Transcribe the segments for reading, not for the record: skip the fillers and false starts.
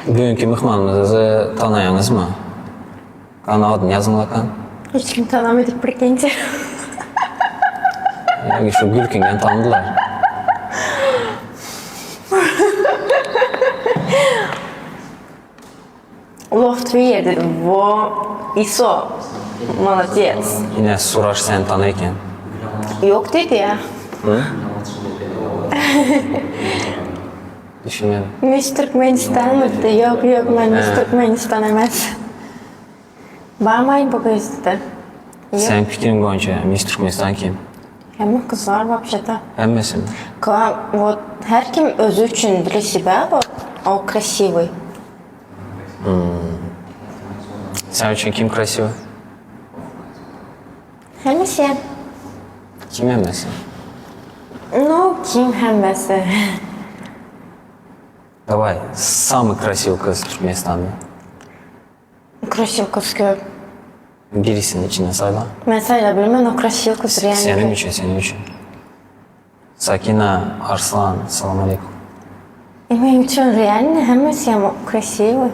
Bugünki myhmanymyzy tanaýaňyzmy? Gana adyny ýazyň lakan. Hiç kim tanamadyk prikinte. Ýa şu gülkiňden tanydylar. Loft bir dedim. Wo ISO. Molodец. Ine Suraş seni tany eken. Ýok dedi ya. Düşünmedim. Miss Türkmenistan mı dedi? Ýok ýok men Miss Türkmenistan emes. Barmaýyn bu gyzda. Ýok. Seň pikiriň boýunça Miss Türkmenistan kim? Hemme gyzlar wapşe-da. Hemmesimi? Ka wot her kim özi üçin для себя wot o krasiwyý. Sen üçin kim krasiwy? Hemmesi. Kim hemmesi? Nu kim hemmesi? Daway, samyý krasiwy gyz Türkmenistanda. Krasiw gyz köp. Birisini içinden saýla. Men saýla bilmen o krasiw gyz real. Seniň üçin, seniň üçin. Sakina Arslan, salam aleýkum. E meň üçin realny hemmesi hem krasiwy.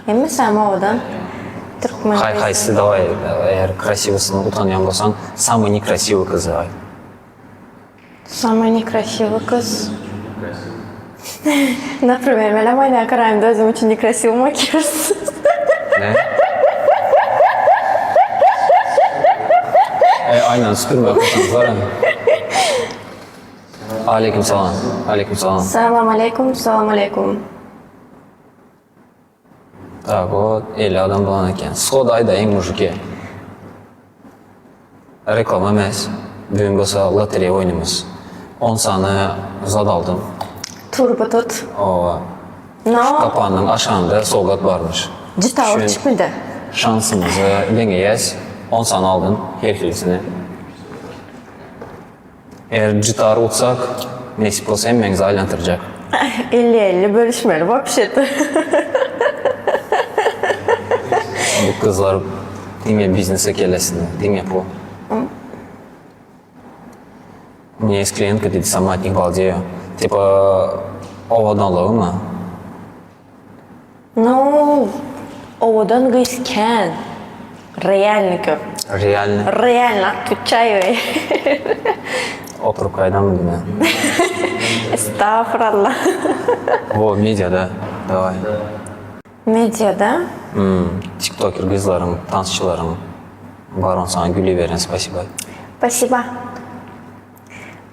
Hemmesi hem owadan. Türkmen. Haý haýsy daway eger krasiwysyny utanýan bolsaň samyý nekrasiwy gyzy aýt. Samyý nekrasiwy gyz. Naprimer menem aýna garaýmda özüm üçin nekrasiwy makiýažsyz. Ne? E aýnany süpürmek bolsaňyzlar. Aleýkum salam. Aleýkum salam. Salam aleýkum, salam aleýkum. Tak o 50 adam bolan eken. Skoda aýdaýyň mужики. Reklama emes. Bugün bolsa lotereýa oýnumyz. 10 sany zat aldym. Turba tut. Owa. No. Şu gapanyň aşagynda sowgat barmyş. Jytawur çykmydy. Şansymyzy deňeýäs. 10 sany aldym her hilisini. Eger jytar utsak, nesip bolsa hemmäňizi aýlantyrjak. 50-50 bölüşmeli wapşet. Bu gyzlar diňe biznese kelesinde, diňe pul. У меня есть клиентка, diýdi, сама от них балдею. Типа owadanlygymy? No, owadan gyz kän. Realny köp. Realny. Realny otwečaýuý. Oturyp gaýdanmy diýme. Estagfurallah. Wo, mediada. Daway. Mediada? Tiktoker gyzlaryň, tansçylaryň bar onsaň güliberen spasiba. Spasiba.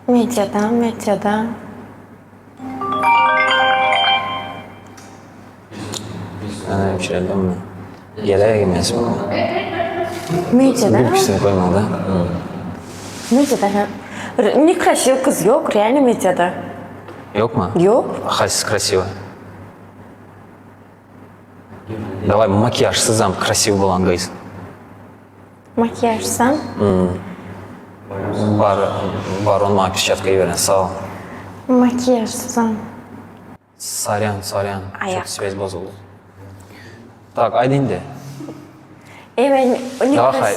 Mediada, mediada. Ana hemşireldimmi? Geläýmez bu. Mediada? Gülküsini goýmaly. Mediada hem nekrasiw gyz ýok, realno mediada. Ýokmy? Ýok. Haýsysy krasiwy? Daway makiýažsyzam krasiw bolan gyz. Makiýažsam? Bar, baron maňa perçatka iberen, sag ol. Makiýažsyzam. Sarýan, sarýan. Aýak. Çok swez bozuldy. Tak, aýt indi. E men Daha hay,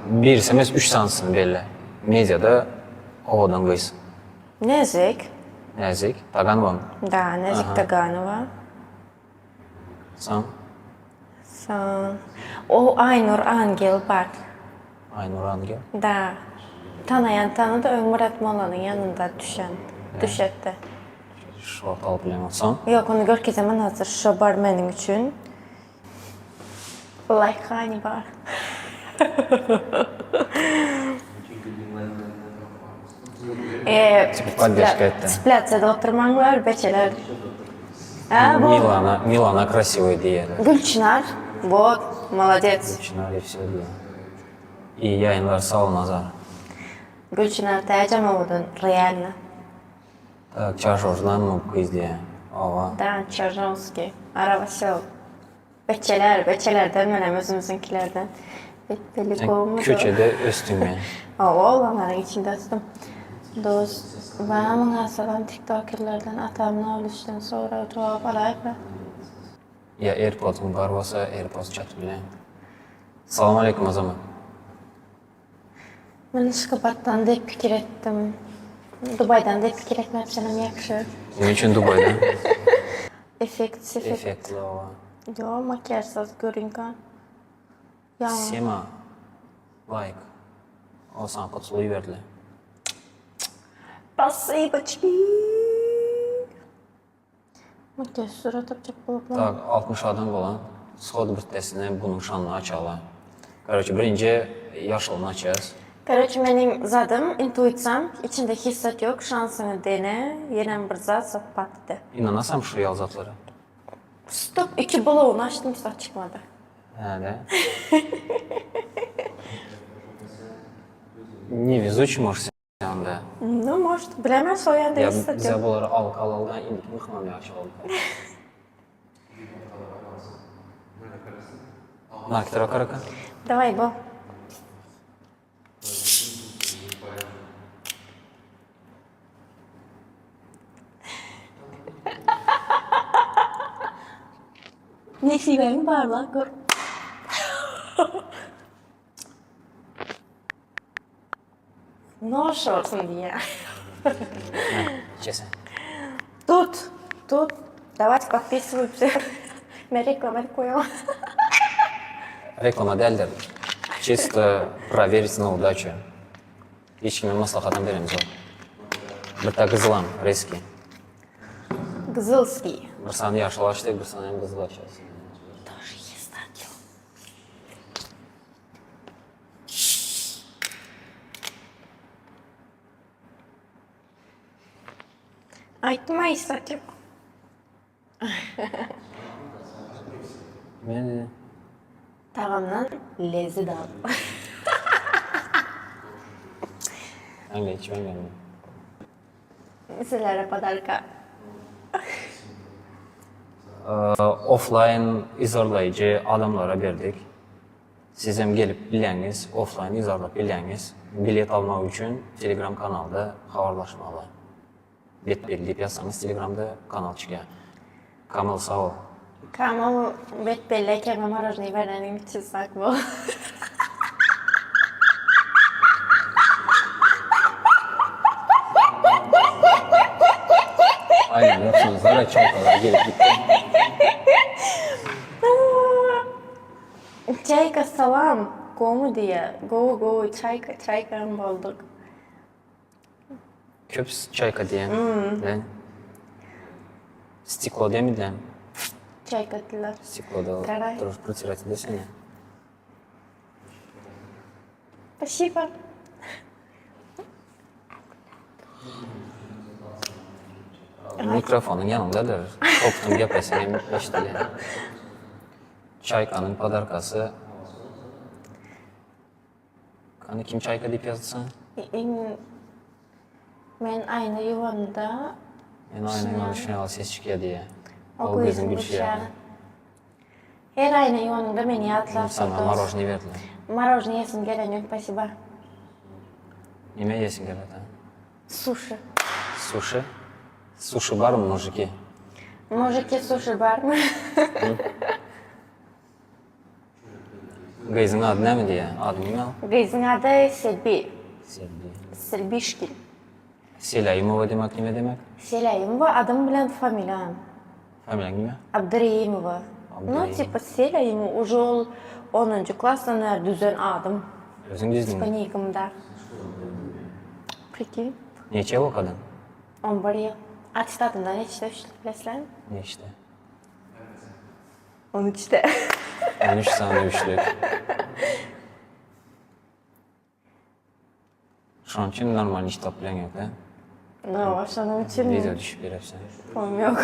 birisi emes, üç sanysyny belle. Mediada owadan gyz. Näzik. Näzik Taganowamy? Da, Näzik Taganowa. Soň? Soň o Aýnur Angel bar. Aýnur Angel? Da. Tanaýan tanady, öň Myrat mollanyň ýanynda düşen, düşetdi. Şu wagt alyp bilemok. Soň? Ýok, ony görkezemen hazir. Şo bar meniň üçin. Like hany bar. Eee, Poddeşka etdi. Splyatsiýada oturmaňlar, beçeler. Ä, bu Milana, Milana krasiwoý diýýärler. Gülçynar. Вот, молодец. Gülçynar i wsё diýýär. Iyi ýaýynlar sag ol Nazar. Gülçynar täjem owadan, realno. Tak, Çarşojdanmy bu gyz diýýär. Owa. Da, Çarjowskiý. Arabasel. Beçeler, beçelerden menem özümiziňkilerden. Betbeli Sen gowmy? köçede ösdüňmi? Hawa, oglanlaryň içinde ösdüm. Dost, barmyň salam tiktokerlerden atam nol üçden sorag jogap alaýykmy? Ýa airpods-yň bar bolsa airpods çatyp bileň. Salam aleýkum Azamat. Men Aşgabatdan diýip pikir etdim. Dubaýdan diýip pikir etmepsenem ýagşy. Näme üçin Dubaýdan? Effekt, sefekt. Effektli oba. Ýok, makiýažsyz görünkä. Ýaňy. Sema like. O saňa poçluý berdiler. Spasiboçki. Makiýaž surat tapjak boluplar. Tak, 60 adam bolan. Shod birtesine bunuň şanyna açaly. Karoçe, birinji ýaşylyny açýas. Karoçe, meniň zadym, intuitsiýam, içinde hiç zat ýok, şansyňy dene, ýenem bir zat sowpatdy. Ynanasam şu ýaly zatlara. Stop, iki blogyny açdym, hiç zat çykmady. Hä-de. Newezuçiý может sen onda. Nu, может, bilemän soýan Ýa hiç zat bize ýok. bulary alka alalda indiki myhman ýagşy boldy. Marketara karaka. Daway bu. Nesibäň barlap gör. Noş olsun diýýär. Içesen. Tut, tut. Давайте подписываемся. Men reklama edip goýamok. Reklama däldir. Çisto prowerить na udачу. Hiç kime maslahatam beremzok. Birta gyzylam reski. Gyzylskiý. Bir sany ýaşyl açdyk, bir sany hem gyzyl açýas. Тоже естать. Aýtma ýesat ýok. Men Tagamdan lezzet al. Aňa içmem ýaly. Sizlere podarka. Offline yzarlaýjy adamlara berdik. Sizem gelip bilýäňiz, offline yzarlap bilýäňiz. Bilet almak üçin Telegram kanalda habarlaşmaly. Betbel diýip ýazsaňyz Telegramda kanal çykýar. Kamal sag bol. Kamal betbelle ekeme marožnyý bereniň üçin sag bol. Aýna ýoksuňyzlar çaýkalar gelip gitdi. Çaýka salam gowymy diýýä. Gowy gowy çaýka çaýkam bolduk. Köps çaýka diýen. Bilen. Stiklo diýen Çaýka diýler. Stikloda Garay. durup protirать edesene. Спасибо. Mikrofonyň ýanyňdadyr. Topdan gepleseň hem eşidilýär. Çaýkanyň podarkasy. Kany kim çaýka diýip ýazdy saňa? Men aýna ýuwanda Men aýna ýuwanda şuny ýaly ses çykýar diýýär. O gyzyň gülşi ýaly. Her aýna ýuwanyňda meni ýatlap Saňa marožnyý berdiler. Marožnyý ýesim gelen ýok, spasiba. Nime ýesiň gelýär ta? Suşi. Suşi? Suşi barmy, mужики? Mужики, suşi barmy? Gyzyň ady näme diýýär? Ady nime ol? Gyzyň ady Selbi. Selbi. Selbişkin. Selaýymowa diýmek nime diýmek? Selaýymowa adym bilen familiýam. Familiýaň nime? Abdyreýimowa. Nu, tipa Selaýymowa уже ol onunjy klasdan bäri düzen adym. Özüň düzdüňmi? Tipa nikimda. Prikин. Neçe ýyl okadyň? 11 ýyl. Attestatymda neçde üçlük bilesizlermi? Neçde? 13-de. 13 sany üçlük. Şonuň üçin normal iş tapyp bileň ýok-da. Hawa, şonuň üçin. Wideo düşüp berersen. Pulum ýok.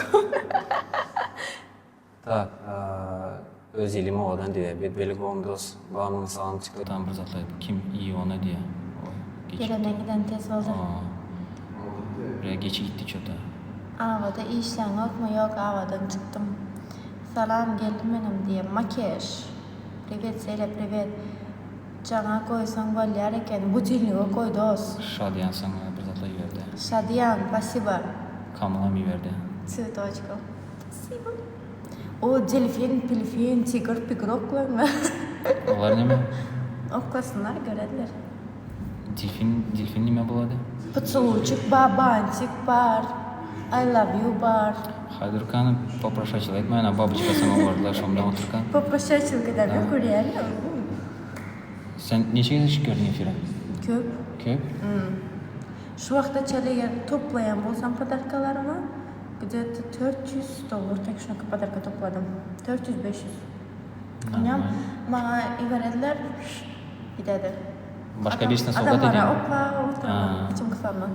Tak, öz ilim owadan diýýär. Bedbeli Gondos, Bamyň salam çykdy. Tam bir zatlar kim iýona diýýär. Gelenden giden tez boldy. Buraya geçi gitdi çota. Awada işläňokmy ýok awadan çykdym. Salam geldim menem diýýär. Makeş. Priwet Selýa priwet. Jaňa goýsaň bolýar eken budilnige goý dos. Şadyýan saňa bir zatlar iberdi. Şadyýan spasiba. Kamalam iberdi. Tswetoçka spasiba. O delfin pilfin tigr pigr oklaňlar. Olar neme? Oklasynlar görerler. Delfin delfin nime bolady? Pocelujik bar bantik bar I love you bar. Haýdurkany poproşaçylyk etmäýin, a babyçka saňa bardylar, şonda otyrka. Poproşaçylyk edemok, görýän-de. Sen neçe gezek çykyp gördüň efire? Köp. Köp? Şu wagta çenli eger toplaýan bolsam podarkalarymy, gde-to 400 dollar tek şunaka podarka topladym. 400-500. Onýam maňa iberediler, gidedi. Başga birisine sowgat edýäňmi? Adamlara oklap oturman, içim gysandan.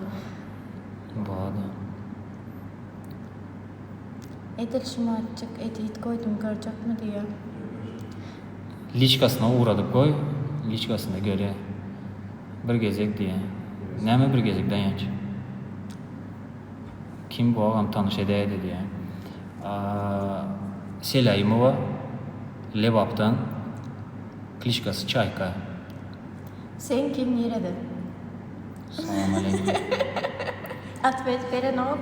Bolady. Edil şumatjyk edit goýdum görjekmi diýýä. Liçkasyna ugradyp goý, liçkasynda görýä. Bir gezek diýýä. Näme bir gezek Daýanç? Kim bu agam tanyş edäýdi diýýä. Selaýymowa Lebapdan kliçkasy Çaýka. Sen kim nirede? Salam aleýkum. Otwet berenok.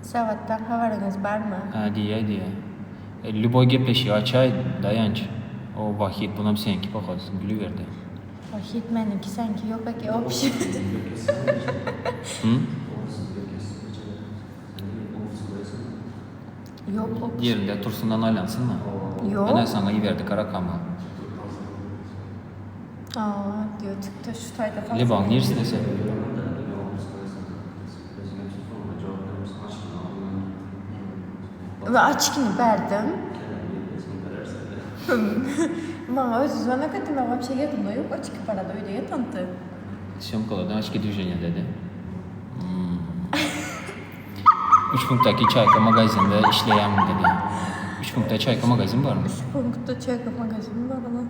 Sagatdan habaryňyz barmy? Hä diýäý diýäý. Lýuboý gepleşigi açaý Daýanç. O Wahid bunam seňki pohodu gülüberdi. Wahid meniňki seňki ýok eke obşi. Hum? Ýok obşi. Ýerinde tursundan aýlansynmy? Ýok. Ene saňa iberdik rakamy. Aa diýo çykdy şu taýda salsana. Lebagyň niresinde sen? We açkini berdim. Maňa özi zvonok etdi men wapşe ýadymda ýok açki barada öýde ýatandy. Sýomkalardan açki dwiženiýa dedi. Üç punktdaky Çaýka magazinde işleýäňmi dedi. Üç punktda Çaýka magazin barmy? Üç punktda Çaýka magazin barmy?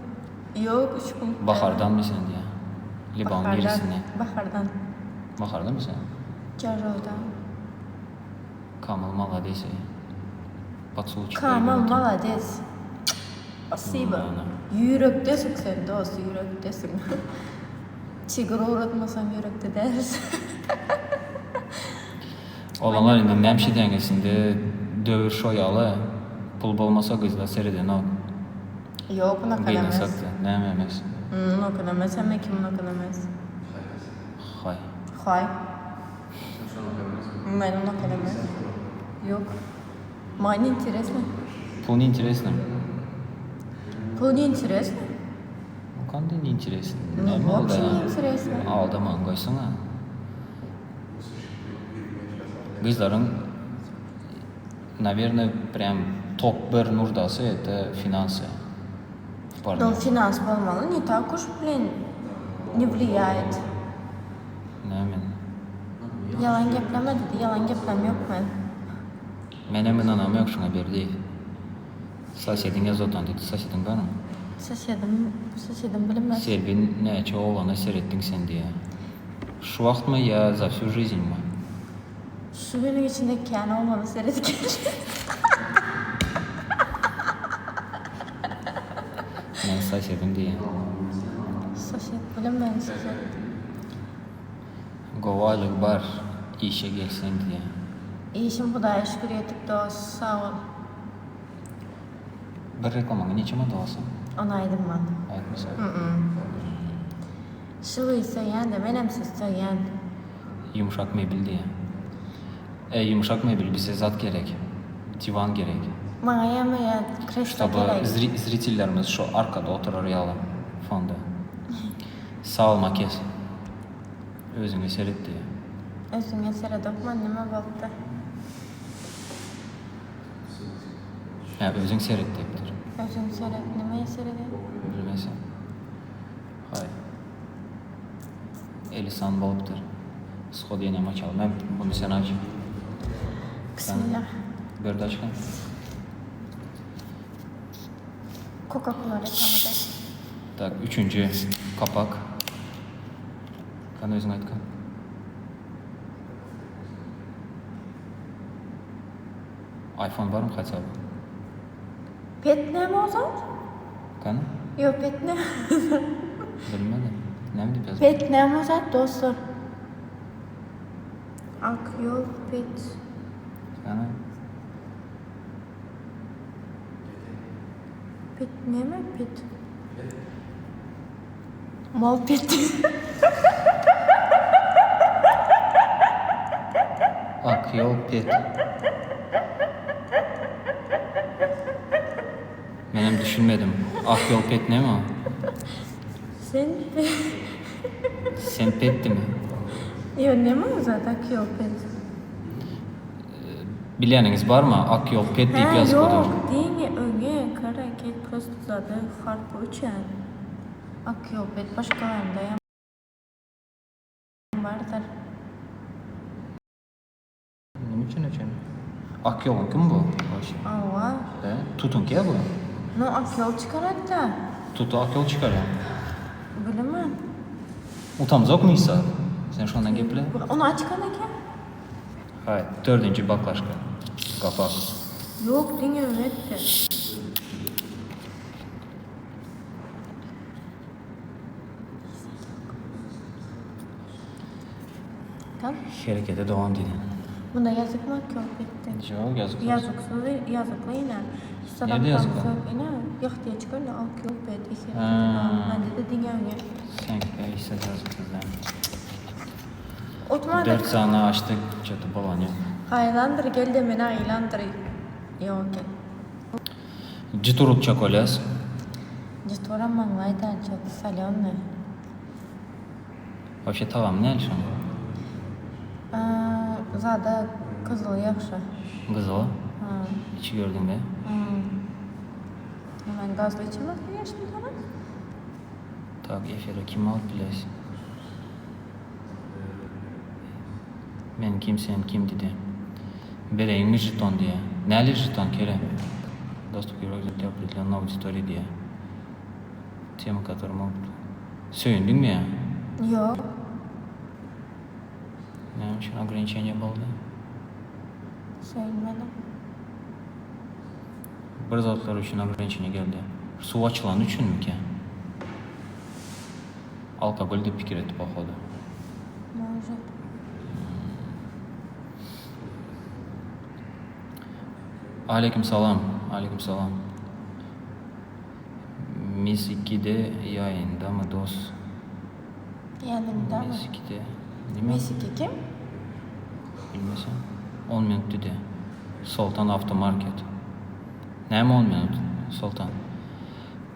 Ýok, üç punktda. Bahardanmy sen diýýä. Libagyň niresinde? Bahardan. Bahardanmy sen? Jarrowdan. Kamal malades eý. Poçulçik Kamal malades. Spasibo. Ýürekdesiň sen dos, ýürekdesiň. Çigir ugratmasaň ýürekde dälsiň. Oglanlar indi näme şeýdäňiz indi döwür şo ýaly pul bolmasa gyzlar seredenok. Ýok unakan emes. Gynansak-da näme emes. Unakan emes hemme kim unakan emes. Haý. Haý. Men unakan emes. Ýok. Maňa ne interesno. Pul ne interesno. Pul ne interesno. Kanda ne interesno. Nu wobşe ne interesno. Aldaman goýsana. Gyzlaryň nawernoý prýam top bir nurdasy это finansy. W parny. No finans bolmaly ne tak uş blin ne wliýaet. Näme? Ýalan gepleme dedi ýalan geplemýok men. Menem ynanam ýok şuňa Berdiýew. Sosediň ýazotan diýdi sosediň barmy? Sosedim sosedim bilinmez. Selbi näçe oglana seretdiň sen diýýä. Şu wagtmy ýa za vsю жизньmi? Şu günüň içinde kän oglana seredip geldim. Men sosedim diýýän. Sosed bilinmez sosed. Gowy aýlygy bar işe gelseň diýýä. Işim Hudaýa şükür ýetik dos sag bol. Bir reklamaňa neçe manat alsaň? Ony aýdynman. Aýtmasaň. Şu gyzy söýýän-de menem sizi söýýän. Ýumşak mebel diýýä. Eý ýumşak mebel bize zat gerek. Diwan gerek. Maňa ýa kreslo gerek. Ştoby zritellerimiz şu arkada oturar ýaly fonda. Sag bol Makes. Özüňe seret diýýä. Özüňe seredokman nime bolupdyr. Hä özüň seret diýipdir. Özüň seret nimäýe seredýän? Bilmeseň. Haý. Elisan bolupdyr. Shod ýenem açaly. Men bunu sen aç. Bismillah. Berdi açgan. Coca Cola reklama däl. Tak, üçünji kapak. Kany özüň aýtgan. Iphone barmy haçan? Pet näme o zat? Kany? Ýok pet näme? Bilmedim. Näme diýip ýazyp? Pet näme o zat dostlar? Ak ýol pet. Kany? Pet näme pet? Mal pet. Ak. Ak ýol pet. Menem düşünmedim. Ak ýol pet näme o? Sen Sen petdimi? Ýo näme o zat ak ýol pet? Bilýäniňiz barmy? Ak ýol pet diýip Hä ýazyp ýok otyr. diňe öňe karaket prosto zady harpy uçýan. Ak ýol pet başgalaryndaýam bardyr. Nime üçin öçen? Ak ýoluň kim bu? Waşe. Hawa. He, tutuňky bu. No ak ýol çykaratda. Tuty ak ýol çykarýar. Bilemen. Utamzokmy Isa? Sen şondan geple. Ony açykan eken. Haý, dördünji baklaşka. Gapak. Ýok, diňe öňe etdi. Herekete dowam diýdi. Munda ýazykmy ak ýok etdi. Ýok, ýazyksyz. Ýazyksyz, ýazykly ine. Nirde ýazykly? Ine, ýok diýe çykan ak ýok bet herekete dowam. Mende-de diňe öňe. Seňki hiç zat ýazyksyz däl. Otmadyk. Dört sany açdyk, çöte bolany ýok. Aýlandyr gel-de meni aýlandyr. Ýok eken. Jituruk çakolýas. Jituram maňlaý däl çöp solýonnyý. Wapşe tagamy näli şoň? Zada gyzyly ýagşy. Gyzyly? Içi gördüňdä? Men gazly içemok diýýäşmi sana? Tak efire kim alyp biles? Men kim sen kim diýdi. Bereýinmi žeton diýýä. Näli žeton Kerem? Dostluk ýürek для определенной аудитории diýýä. Tema которая могут. Söýündiňmi ýa? Ýok. Näme üçin ograniçeniýe boldy? Söýünmedim. Bir zatlar üçin ograniçeniýe geldi. Suw açylany üçinmikä? Alkogol diýip pikir etdi pohodu. Может. Aleýkim salam. Aleýkim salam. Mis ikide ýaýyndamy dos. Ýanyňdamy? Mis ikide. Nime? Mis iki kim? Bilmesem. On minut didi. Soltan awtomarket. Näme on minut? Soltan.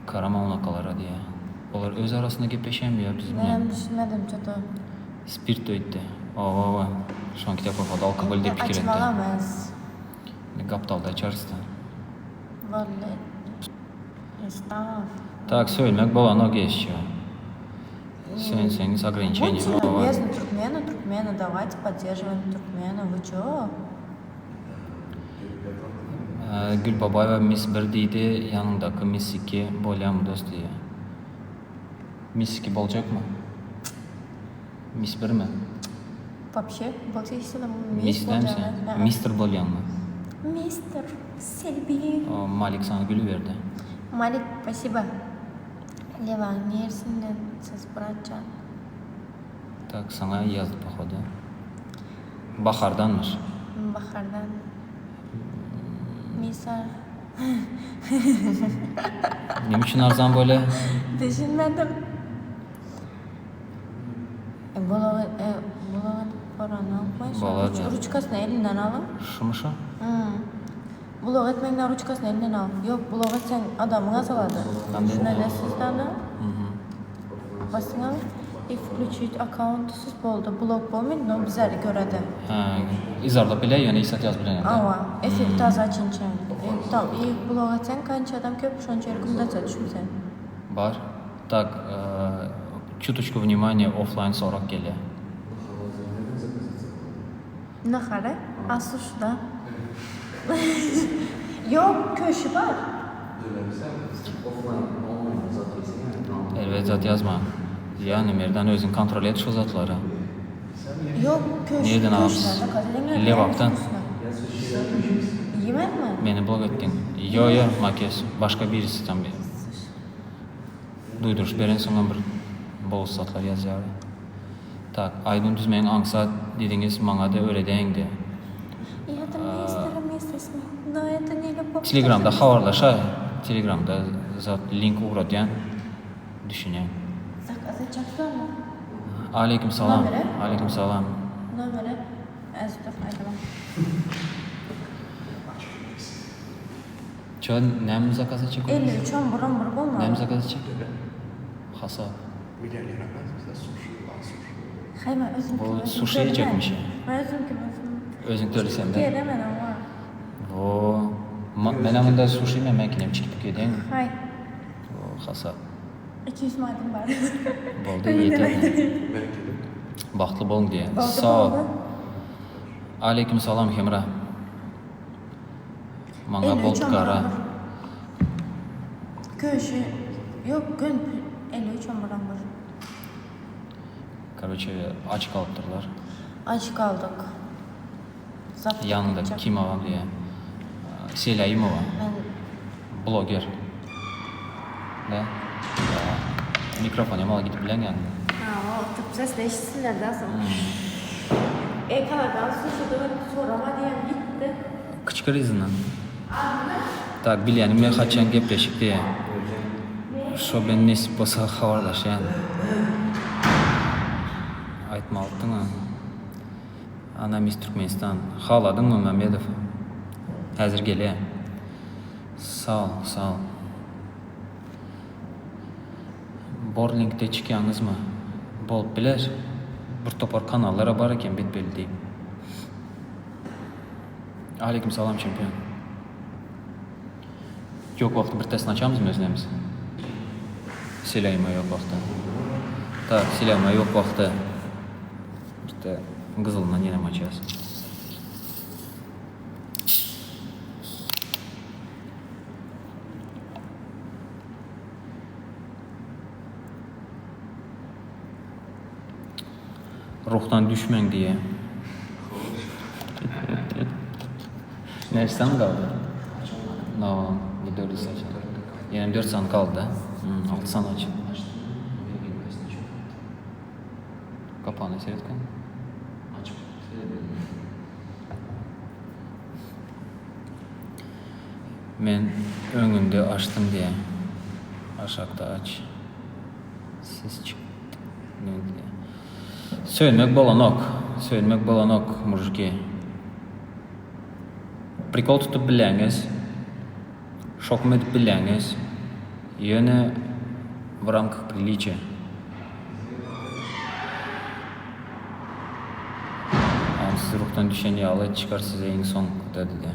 Garama onakalara diýýä. Olar öz arasynda gepleşýärmi ýa biz bilen? Menem düşünmedim ço-to. Spirt öýtdi. Owa owa. Şoňky dek bolsa-da alkogol diýip pikir etdi. Açmalam ez. Indi gapdalda açarys-da. Boldy. Estaf. Tak söýmek bolanok ýeşşe. Söýenseňiz ograniçeniýe Будьте любезны, türkmeni, türkmeni, dawayte podderžiwaým türkmeni, вы ço? Gül Babaýewa miss bir diýdi, ýanyňdaky miss iki bolýamy dost diýýä. Miss iki boljakmy? Miss birmi? Wapşe, bolsa hiç zaman Miss miss dälmi boljagyna sen? ä-ä. Mister bolýaňmy? Mister Selbi. O Malik saňa gül berdi. Malik spasiba. Lebaň nirsinden siz bratjan? Tak saňa ýazdy pohodu. Bahardanmyş. Bahardan. Misar. Neme üçin arzan bolýa? Düşünmedim. Bulag bulag edip bolanokmy? Bolar. Ruçkasyny elinden alyň. Şumy şu? Bulag etmegiň ruçkasyny elinden al. Ýok, bulag etseň adamyň azalady. Düşünenesiz dana. Basyňa i включить akkaunt siz boldy. Blok bolmaýdy, no bizleri göredi. Hä, yzarlap bilýär, ýöne hiç zat ýazyp bilenok. Hawa, efir taze açynça. Tam i blok etseň kança adam köp şonça rekomendasiýa düşümsen. Bar. Tak, çutoçku wнимaniýa offlaýn sorak gelýär. Nahary a suşida. Ýok köşi bar. Erbet zat ýazma. Ýany Merdan özüň kontrol et şo zatlary. Ýok köşi Nireden köşi alapsyz? zakaz edeňler Lebapdan. Iýmedimi? Meni blok etdiň. Ýo ýo Makes başga birisi tam duýduryş berensoňam bir bolus zatlar ýazýar. Tak, aýdym düzmegiň aňsat diýdiňiz maňada öwredäýiňdä. Telegramda habarlaşaý telegramda zat link ugradýan düşünýän. Aleýkim salam Aleýkim salam. Ço näme zakaz etjek bolýaň? 53 on bir on bir bolmaly. Näme zakaz etjek? Hasap. Haý men özümki Bu özüm suşi tölemen. iýjekmiş. Men özümki özüm. Özüň töleseň-dä. Gelemen oňa. Wo. Menem munda suşi iýmän meňkinem çikip gedeýin. Haý. Wo, hasap. 200 manadym bar. Boldy ýeter. Bagtly boluň diýýän. Sag bol. Aleýkum salam Hemra. Maňa boldy gara. Köşi ýok gön 53 on bir on bir. Karoçe aç galypdyrlar. Aç galdyk. Zapt Ýanyňda etjek. kim agam diýýä. Selaimowa. Men Bloger. Da. Mikrofon hem al gidip bilen ýanyňda. Ha, o oturyp sesini eşitsinler da soň. E kanadan suşudy sorama diýen gitdi. Kyçkyr yzyndan. Tak bilýänim men haçan gepleşik diýýä. Şo ben nesip bolsa habarlaşýan. Aýtmalydyňa. Ana Miss Türkmenistan. Haladyňmy Mamedow? Häzir gelýä. Sag, sag. Borlinkde çykýaňyzmy? Bolup biler. Bir topar kanallara bar eken bet belli diýip. Aleýkum salam çempion. Ýok wagty bir testini açamyzmy özlerimiz? Selaýma ýok wagty. Tak, selaýma ýok wagty. Bitte gyzylyndan ýenem açýas. Ruhdan düşmäň diýýä. Näçe sany galdy? No, bu dördünji saç. Ýene dört sany galdy. Hmm, alty sany aç. Kapağyna seretgin. Men öňünde açdym diýä. Aşakda aç. Ses çykdy. Söýmek bolanok. Söýmek bolanok, mужики. Prikol tutup bilýäňiz. Şokum edip bilýäňiz. Ýöne w ramkah priliçiýa. Siz ruhdan düşen ýaly çykar size iň soňkuda diýdi.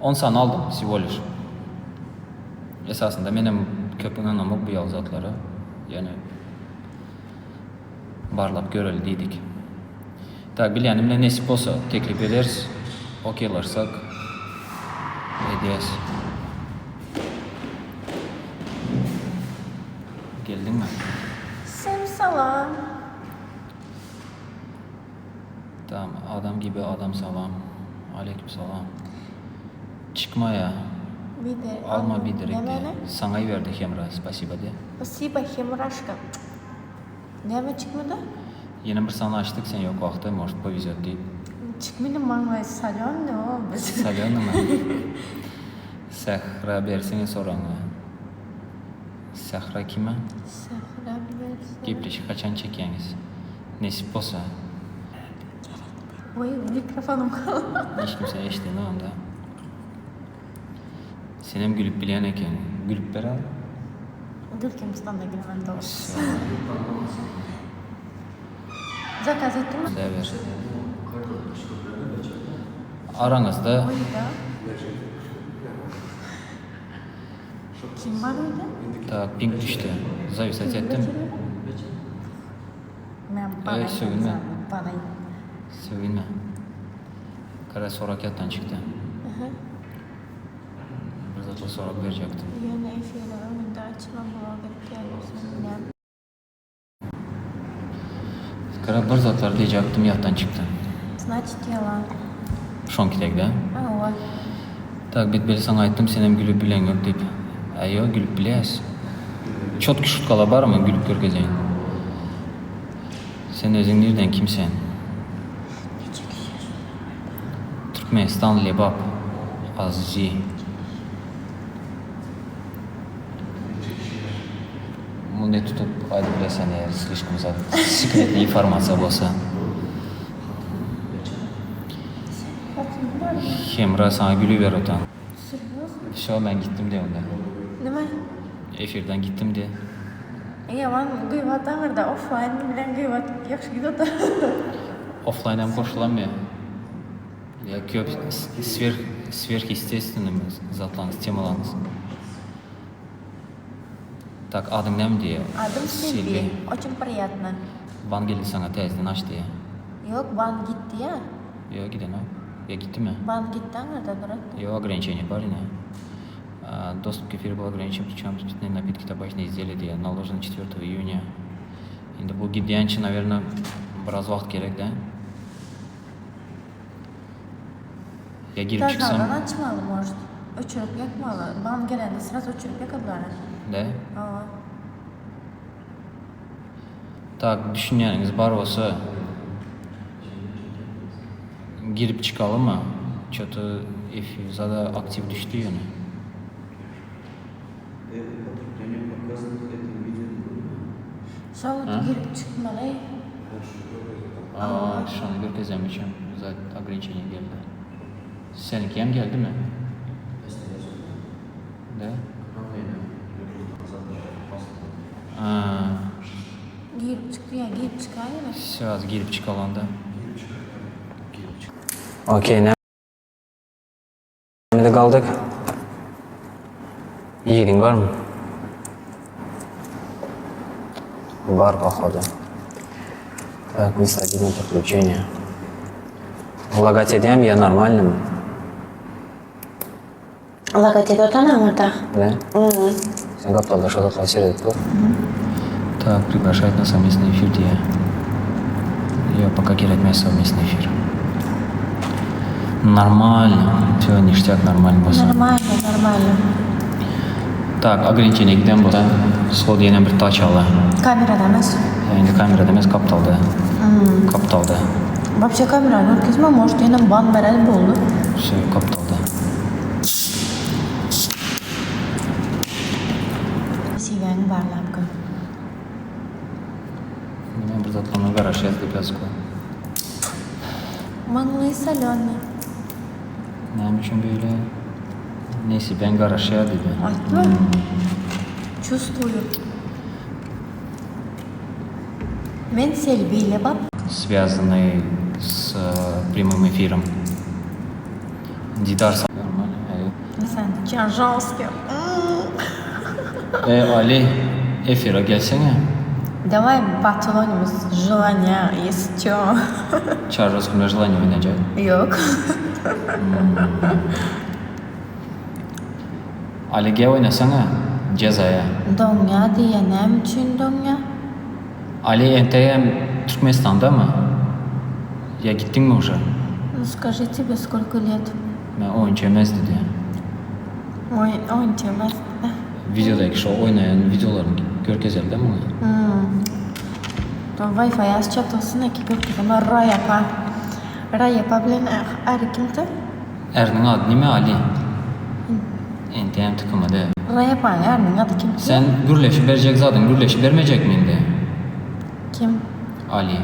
On sany aldym wsego liş. Esasynda menem köp ynanamok bu ýaly zatlara. Ýöne barlap göreli diýdik. Tak bilýänim bilen nesip bolsa teklip ederis. Okeylaşsak edýäs. Geldiňmi? Sem salam. Tamam adam gibi adam salam. Aleyküm salam. Çykmaýa. Biderek Alma biderek diýe. Nämäni? Saňa iberdi Hemra spasiba diýe. Spasiba Hemraşka. Näme çykmady? Ýene bir sany açdyk sen ýok wagty может powezet diýip. Çykmady maňlaý solýony o biz. Solýonymy? Sähra bersene soragyňy. Sähra kime? Sähra berse. Gepleşik haçan çekýäňiz? Nesip bolsa. Oý mikrofonym galdy. Hiç kimse eşdenok onda. Senem gülüp bilýän ekeniň. Gülüp ber al. Gülkim tutanda gülmem dogrusy. Zakaz etdiňmi? Ber. Araňyzda. Oýda. Kim bar öýde? Tak, ping düşdi. Zawisat etdim. Men Eý, sögünme. Bana. Sögünme. Kara sorak ýatdan çykdy. Bir zatlar sorap berjekdim. Ýöne efiriň öňünde açylan blog etýärmisin näme? Kara bir zatlar diýjekdim ýatdan çykdy. Znaçit ýalan. Şoňki degde. Hawa. Tak bet beli saňa aýtdym senem gülüp bileňok diýip. Äý ýok gülüp bilýäs. Çotki şutkala barmy gülüp görkezeýin. Sen özüň nirden kim sen? Niçe kişi ýaşaýar? Türkmenistan Lebap Azizi. Muny tutup aýdyp bilersen eger slişkom zat sekretli informasiýa bolsa. Hemra saňa gülüber otan. Serýozno? Wsё men gitdim diý onda. Nime? Efirden gitdim diý. Ýaman gybat aňyrda offlaýn bilen gybat ýagşy gidip otyr. Offlaýn hem goşulamýa. Ýa köp swerh swerhýestestwennymy zatlaryňyz temalaryňyz. Tak adyň näme diýýä? Adym Selbi. Oçin priýatno. Ban geldi saňa täzeden aç diýýä. Ýok ban gitdi ýa. Ýok gidenok. Ýa gitdimi? Ban gitdi aňyrda durat. Ýok ograniçeniýa bar ine. Доступ к эфиру был ограничен, причем спиртные напитки, табачные изделия diýýä. Наложено четвертого июня. Indi bu gidýänçe nawerno biraz wagt gerek dä. Ýa girip çyksam. Täzeden açmaly может. Öçürip ýakmaly. Ban gelende sraz öçürip ýakadylar. Dä? Hawa. Tak düşünýäniňiz bar bolsa girip çykalymy? Ço-to efir zada aktiw düşdi ýöne. Şol girip çykmaly. Aa, şony görkezem üçin zat ograniçeniýe geldi. Seniňki hem geldimi? Da? Aa. Girip çykdy ýa girip çykaýmy? Sraz girip çykaly onda. Okey, Nämede galdyk? Ýigidiň barmy? Bar pohodu. Tak, нестабильное подключение. Лагать edýämi ýa normalnymy? Лагать edip otan aňyrda. Да? Sen gapdalda şo zatlara seredip dur. Так, приглашает на совместный эфир diýýär. Ýok, пока gerekmez совместный эфир. Normalno, wsё ништяк normalno bolsa. Normalno, normalno. Tak, ograniçeniýe giden bolsa, shod ýene bir taçaly. Kamerada emes. Indi kamerada emes, gapdalda. Gapdalda. Wapşe kamerany görkezme, может ýene ban beren boldy. Wsё, gapdalda. Nesibäňi barlap gör. Neme bir zatlaryna garaşýas diýip ýazyp goý. Maňlaýy solýony. Näme üçin beýle? Nesibäň garaşýar diýdi. Aýtma. Çувствую. Men Selbi Lebap. Связанный с прямым эфиром. Didar Sen Çarjowski. E Ali efire gelsene. Daway battle oýnamyz želaniýa ýesi ço. Çarjowski bilen želaniýa oýnajak. Ýok. Ali gel oýnasana jezaýa. Doňýa diýýä näme üçin doňýa? Ali entegem Türkmenistandamy? Ýa gitdiňmi uje? Nu skaži tebe skolko let. Men oýunçy emes diýdi. Oý oýunçy emes diýdi. Wideodaky şo oýnaýan wideolaryny görkezeli-dä muňa. To Wi-Fi az çatylsyn eki görkezeme Raý apa. Raý apa bilen äri kimdi? Äriniň ady nime Ali? Entegem tykymady. Raý apanyň äriniň ady kimdi? Sen gürleşip berjek zadyňy gürleşip bermejekmi indi? Kim? Ali.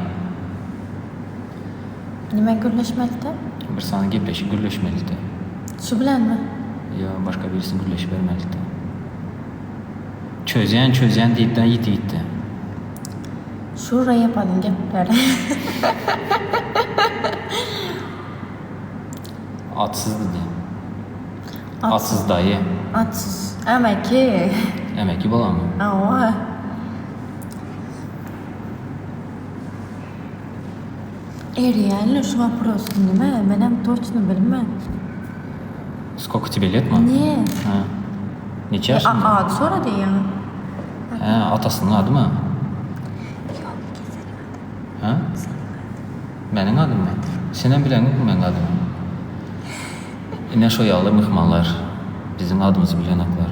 Nime gürleşmelidi? Bir sany gepleşik gürleşmelidi. Şu bilenmi? Ýok, başga birisi gürleşibermelidi. Çözýän, çözýän diýipden ýiti gitdi. Şu Raýapanyň gepleri. Atsyz diýdi. Atsyz daýy. Atsyz. Ämeki. Ämeki bolanmy? Hawa. Erýänle şu wopros nime menem toçno bilmen. Skolko tebe let mi? Ne? Ha. Neçe ýaşyňda? Ady sorady ýa. Hä, atasynyň adymy? Ýok, seniň adyň. Hä? Seniň adyň. Meniň adymmy? Senem bileňokmy meň adymy? Ine şo ýaly myhmanlar biziň adymyzy bilenoklar.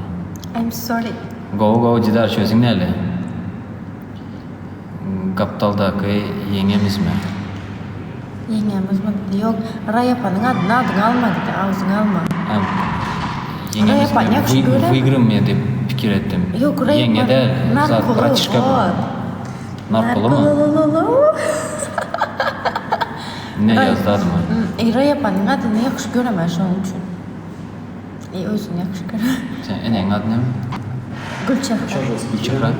I'm sorry. Gowy gowy Didar çözüň näle? Gapdaldaky ýeňňemizmi? Ýeňňemizmi? Ýok, Raýapanyň adyny adyňa alma diýdi, agzyňa alma. Hä, ýeňňemizmi? Wygrym diýip pikir etdim. Ýok, Raýapan. Ýeňňe däl, zat bratişka bu. Narkolymy? Narkoly. Ne ýazdy adyma? Raýapanyň adyny ýakşy göremen şonuň üçin. E özüni ýakşy göremen. Sen eneň ady näme? Gülçehre. Gülçehre?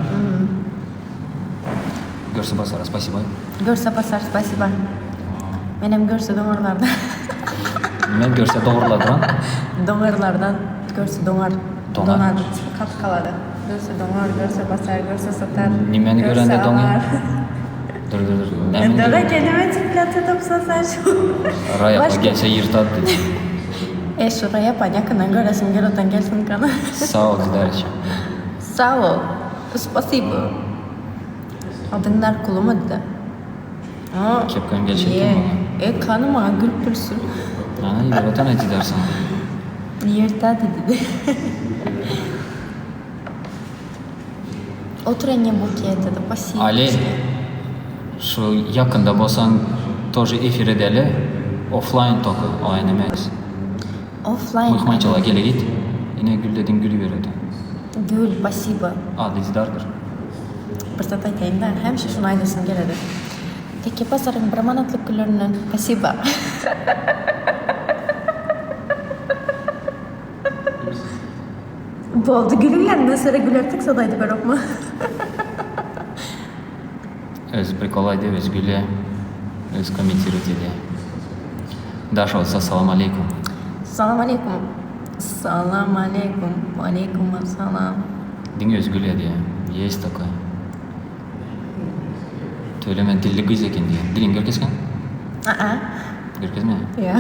Görse basara spasiba. Görse basar spasiba. Menem görse doňarlardan. Men görse dogrulardan. Doňarlardan görse doňar. Doňar. Donar kalkalady. Görse doňar, görse basar, görse satar. Nimeni görende doňýar? Dur dur dur. Nämeni Dara görende? kelime çyplata topsa sen şu. Raýapa gelse ýyrtar diýdi. E şu Raýapa ýakyndan göresim gel otan gelsin kana. Sag ol Didarçe. Sag bol. Spasibo. Adyň Narkulumydy-da. A. Kepkaň gelşi eken maňa. E kany maňa gülüp bilsin. Ana ýer otan aý Didar saňa. Ýertä diýdi. Utreniý buket edi spasibo. Ali şu ýakynda bolsaň тоже efir edeli offline toka online emes. Offline. Myhmançylyga gele git. Ine gül dediň gül beredi. Gül spasibo. Ady Didardyr. Bir zat aýdaýynda hemişe şuny aýdasym geledi. Teke bazaryň bir manatlyk güllerinden spasibo. Boldy gülüňler mesele gülertik zat aýdyp berokma. Özi prikol aýdýa özi gülýä özi kommentirowat edýä. Daş bolsa salam aleýkum. Salam aleýkum. Salam aleýkum. Waleýkum assalam. Diňe özi gülýä diýýä. Есть такое. Tüweleme dilli gyz eken diýýä. Diliňi görkezgin. Aa. Görkezme. Ýa.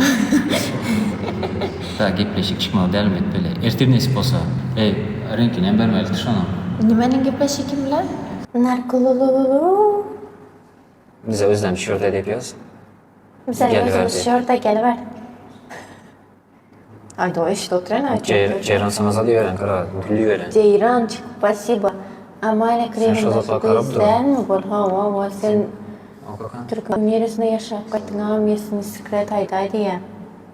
Tak gepleşik çykmaly dälmi etmeli. Ertir nesip bolsa. Eý, reňkinem bermeli şonuň. Nimeniň gepleşigi kim bilen? Narkululululu. Bize özlem şu ýerde diýip ýaz. Bize özümiz şu ýerde geliber. Aýda eşidip oturyn aýtjak. Jeýran saňa zat iberen gara gül iberen. Jeýrançyk spasiba. Amalia Kremldaky gyz dälmi bul hawa hawa sen türkmen niresinde ýaşap gaýtdyň agam ýesini sekret aýdaý diýýä.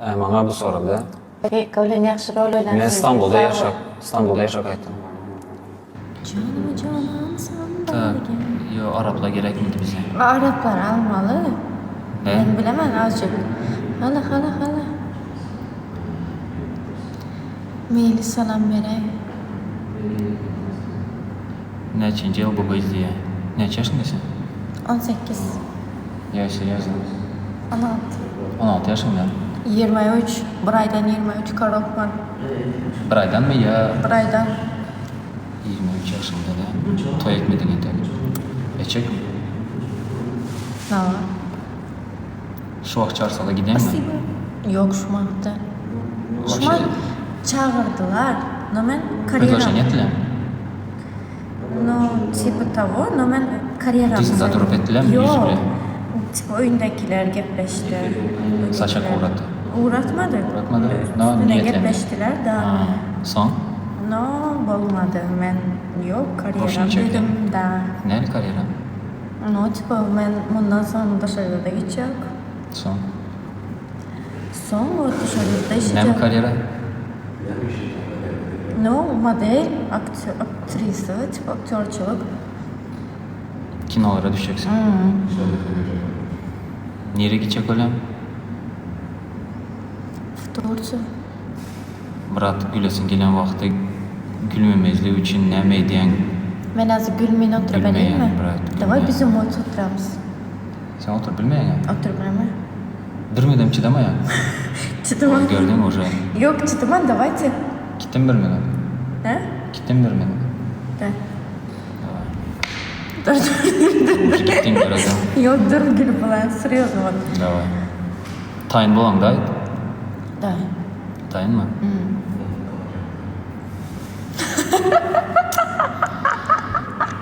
Ä maňa bu soragda. Pekka bilen ýagşy rol oýnapsyň. Men Stambulda ýaşap Stambulda ýaşap gaýtdym. Janyma janansan Tak ýo araplar gerekmidi bize. Araplar almaly. Men bilemen azjyk. Hala hala hala. Meýli salam beräý. Näçinji ýyl bu gyz diýýä. Näçe ýaşyňda sen? 18. Ýa serýozno? 16. 16 ýaşyňda? 23. Bir aýdan 23 korobman. Bir aýdanmy ýa? Bir aýdan. 23 ýaşyňda-da toý etmediň entek. Etjekmi? Hawa. Şu wagt çagyrsala gideňmi? Spasibo. Ýok şu wagtda. Şu wagt çagyrdylar. No men karýeram. Predloženiýe etdilermi? No tipa togo, no men karýeram. Dyzynda durup etdilermi ýüzi Ýok. bilen? Tipa öýündäkiler gepleşdi. Saçak ugratdy. Ugratmady. Ugratmady. No Üstüne niýetlendi. gepleşdiler da. Soň? No bolmady. Men ýok karýeram Goşuny çekdi. dedim da. Näli karýera? No tipa men mundan soň daşary ýurda gitjek. Soň? Soň o daşary ýurtda işlejek. Näme karýera? No model, aktýor, aktrisa, tipa aktýorçylyk. Kinolara düşjeksiň. Nirä gitjek bolýaň? W Tursiýa. Brat gülesiň gelen wagty gülmemezlik üçin näme edýäň? Men azı gülmeýin oturyp Gülmeýän bileýinmi? brat Daway gülmeýän. bizem oýt oturamyz. Sen oturyp bilmeýäňä? Oturyp bilemen. Bir minudam çydamaýaň. Çydaman. Gördüňmi уже. Ýok çydaman dawayte. Gitdimi bir minut? Hä? Gitdimi bir minut? Da. Daway. Dur dur dur. Уже gitdiň göredim. Ýok dur gülüp bolaýyn serýozno wot. Daway. Taýyn bolaňda aýt. Daway. Taýynmy?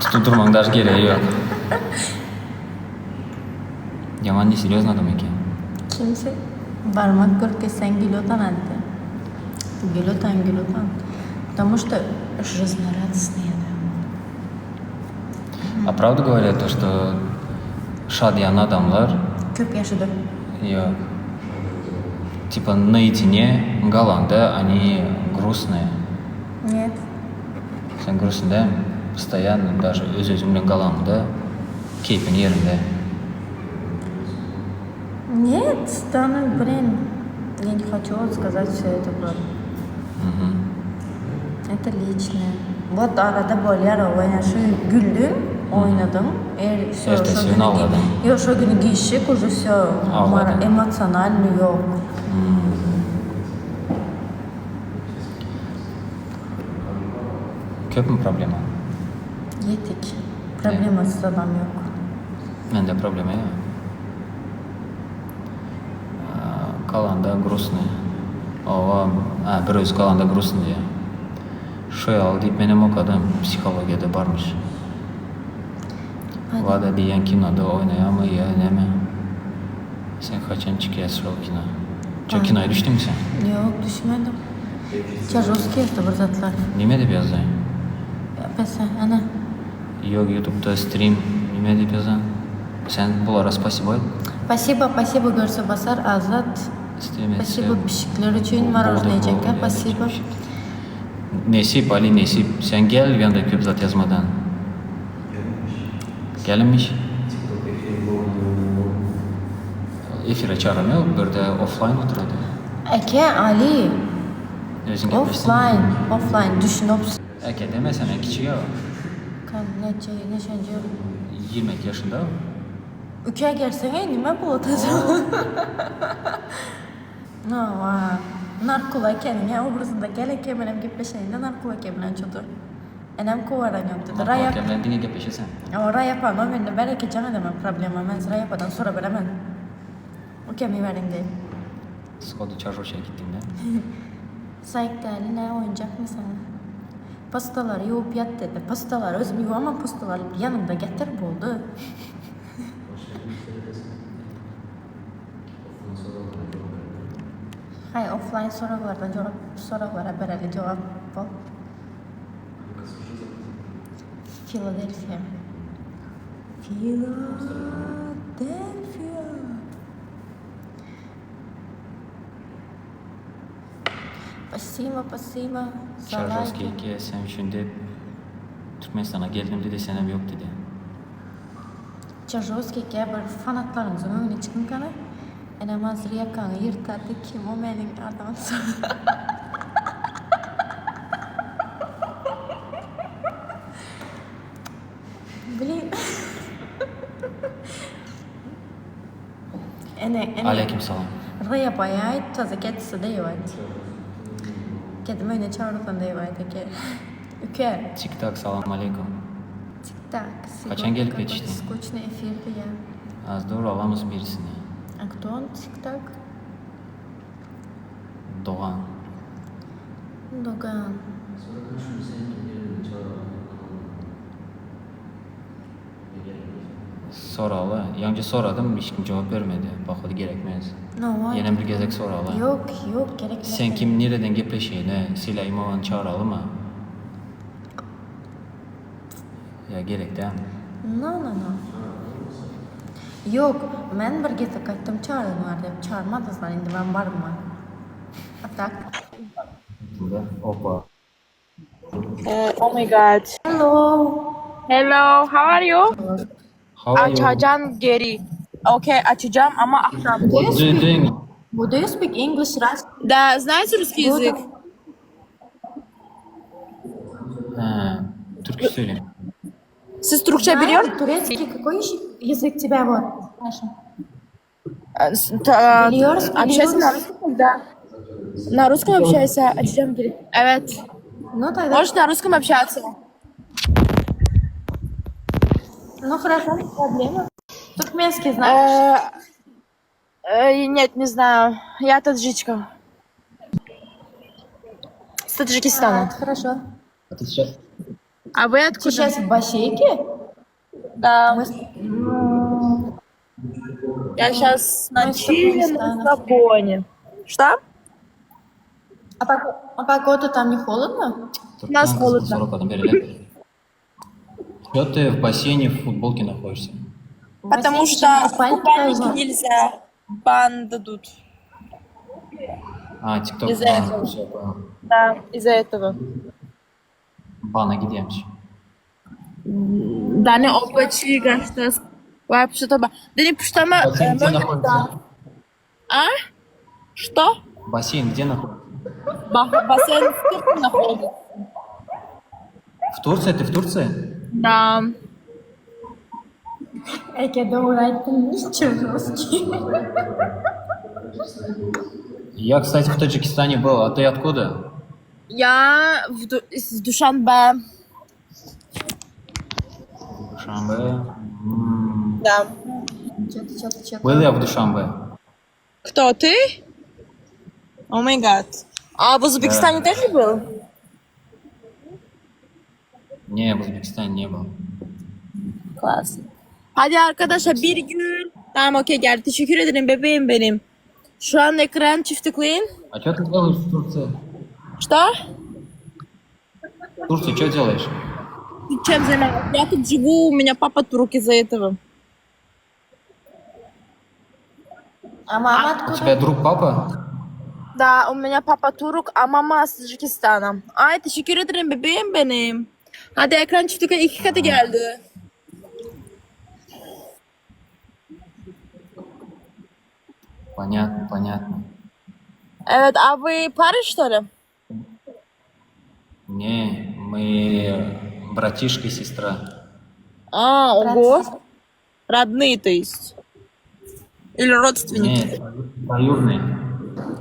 Tutup durmaň daş geregi ýok. Ýaman neserýozny adam eken. Kimsi barmak görkezseň gül otan aýtdy. Gül otan, gül otan. Потому что жизнерадостный adam. A prawda goworýat to što şadyýan adamlar. Köp ýaşadyr. Ýok. Tipa naedine galanda oni grustnyýe. Net. Sen grustnyý dälmi? Postoýanno daže öz-özüň bilen galanyňda keýpiň ýerinde. Нет, да ну блин, я не хочу вот сказать все это bro. Это личное. Вот arada bolýar o ýa şu güldüň, oýnadyň, er şo Ertesi şo gün agladyň. Ýok şo güni gişik уже всё Agladyň. emosionalnyý ýok. Köpmi problema? Ýetik. Problemasyz adam ýok. Mende problema ýok. Galanda grustnyý. Owa, a bir özi galanda grustnyý diýýär. Şo ýaly diýip menem okadym, psihologiýada barmyş. Wada diýýän kinoda oýnaýarmy ýa näme? Sen haçan çykýas şol kino? Şo kinoýa düşdüňmi sen? Ýok, düşmedim. Çažowskiý ýazdy bir zatlar. Nime diýip ýazdy? Pese, ene. Ýok ýutubda strim nime diýip ýazan? Sen bulara spasibo aýt. Pasibo pasibo görse basar Azat Stream etse pasibo pişikler üçin marojnoý jeke pasibo. Nesip Ali nesip sen gel ýanda köp zat ýazmadan. Gelinmiş. Efire çagram ýok birde offline oturady. Eke Ali Özüň gepleşsene. Offline offline düşünopsyň. Eke demesene kiçige o. Kan neçe neçenji ýyl. 22 ýaşynda o. Üke gelseňe nime bolat acaba? Hawa. Narkul ekeniň obrazynda gel eke menem gepleşeýin-de Narkul eke bilen çydy. Enem kowaran ýok dedi. Narkul Raýap eke bilen diňe gepleşeseň. Hawa Raýapa nomerini ber eke jaň edemen problema men Raýapadan soraberemen. Ukemi beriň diýip. Sходu çarjoşa gitdiňdä. Saýk däli nä oýunjakmy saňa. Postalary ýuwup ýat dedi. Postalary özüm ýuwaman postalary ýanyňda getir boldy. Haý offlaýn soraglardan jogap soraglara bereli jogap bol. Filadelfiýa. Filadelfiýa. Pasiba pasiba za Çarjoski laýky. eke sen üçin dep Türkmenistana geldim dedi senem ýok dedi. Çažowskiý eke bir fanatlaryňyzyň öňüne çykyň kany. Enem hazir ýakaňy ýyrtardy kim o meniň adamym. Blin. Ene ene. Aleýkim salam. Rýa baýaýt taza ketsi deýwaýt. Kedim öýüne çagyrsan deýwaýt eke. Üke. Tik tak salam aleýkum. Tik tak. Haçan Сегодня gelip какой-то ýetişdiň? скучный efir diýýä. Az dur alamyz birisini. A kto on tik tak? Dogan. Dogan. Soraly. Ýaňja soradym hiç kim jogap bermedi. Pohodu gerekmez. No, Ýenem bir gezek soraly. Ýok, ýok gerekmez. Sen kim nireden gepleşeýine Selaýmowany çagyralymy? Ýa gerek dälmi? No no no. Ýok, men bir gezek aýtdym çagyryňlar diýip, çagyrmadyňyzlar indi men barman. A tak. Opa. Oh my god. Hello. Hello, how are you? How are you? Açacağım geri. Okay, açacağım ama akşam. What do you doing? Do you speak English, Russian? Да, знаете русский язык? He, Türkçe söyle. Siz Türkçe biliyor Знаю, турецкий. Какой еще язык тебя вот? Маша? Biliyoruz, Общайся на biliyoruz. русском, да. На русском общайся, açacağım geri. Evet. Ну тогда. Можешь на русском общаться. Ну хорошо, не проблема. Туркменский знаешь? Э, э, Нет, не знаю. Я таджичка. С А, Таджикистана. это хорошо. А ты сейчас? А вы Ты откуда? сейчас в бассейке? Да. Мы с- Ну, Я сейчас на Мы с чиле, на Туркменистана. расслабоне. Что? А, пог- а погода там не холодно? У нас холодно. 40 adam bereli. Что ты в бассейне в футболке находишься? В Потому бассейне что же в купальник купальнике должен. нельзя. Бан дадут. А, TikTok Из-за ban. этого. Всё, понял. Да, из-за этого. Bana gidýämiş. Да, не опачи, гашта. Вообще то ба. Да не пуштама. Бассейн где находится? A? Что? Basseýn gde nahodится? Basseýn в Турции находится. В Турции? Ты в Турции? Да. Eke dogry aýtdyň niçe ruski. Я, кстати, в Таджикистане был. А ты откуда? Я в Ду- из Душанбе. Душанбе. М. Да. Çet çet çet. Был я в Душанбе. Кто ты? Oh my God. А в Узбекистане Да. тоже был? Не, в Узбекистане не был. Класс. Hadi arkadaşlar bir gün. Tamam okey geldi. Teşekkür ederim bebeğim benim. Şu an ekran çift tıklayın. А что ты делаешь в Турции? Что? В Турции что делаешь? Ты чем занимаешься? Я тут живу, у меня папа турок из-за этого. А mama У откуда? тебя друг папа? Да, у меня папа турок, а мама с Таджикистана. Ay teşekkür ederim bebeğim benim. Hadi ekran çift tıklayın. İki katı geldi. Понятно, понятно. Evet abi Paris что ли? Не, мы братишка и сестра. А, ого. Родные, то есть. Или родственники. Не, двоюродные.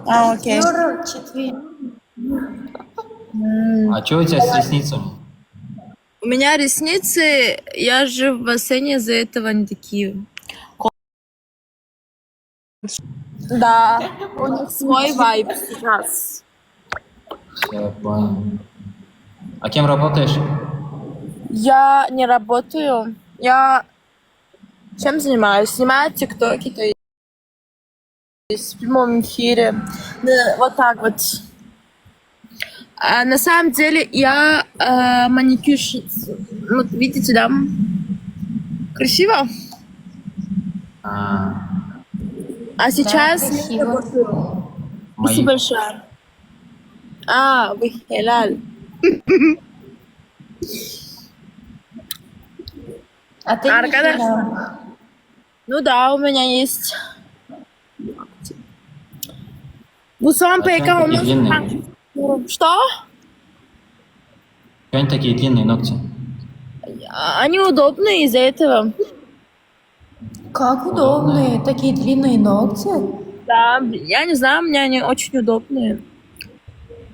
А, окей. Юра, четви. А что у тебя с ресницами? У меня ресницы, я же в бассейне, из-за этого они такие. Да, у них свой вайб сейчас. Все, понял. А кем работаешь? Я не работаю. Я чем занимаюсь? Снимаю тиктоки, то есть в прямом эфире. Да, вот так вот. А на самом деле я э, маникюрщица. Вот видите, да? Красиво. А, А сейчас... Да, красиво. мои. Спасибо большое. А, вы хелаль. А ты не Arkadaş- хилял. Ну да, у меня есть. Bu son А PK чё они olmaz. такие длинные? Что? Чё они такие длинные ногти? Они удобные из-за этого. Как удобные, такие длинные ногти. Да, я не знаю, у меня они очень удобные.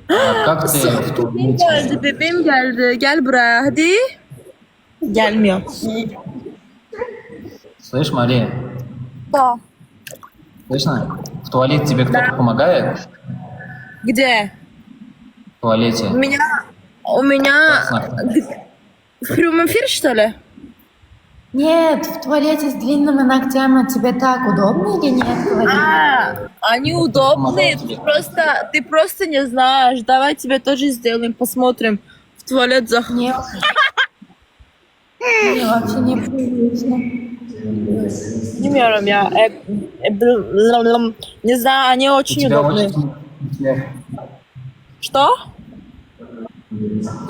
А как ты в Bebeğim туалете? geldi, bebeğim geldi. Gel buraya hadi. Gelmiyor. Слышь, Мария, Да. слышно? В туалет тебе кто-то помогает? Где? В туалете. У меня... У меня... В прямом эфире, что ли? Нет, в туалете с длинными ногтями тебе так удобно или нет? Говори. А, они удобные, Помогают ты тебе. просто, ты просто не знаешь. Давай тебе тоже сделаем, посмотрим. В туалет зах... Мне, мне вообще не привычно. Bilmiyorum ya. E, e, bl- bl- bl- Не знаю, они У очень тебя удобные. очень смех. Что?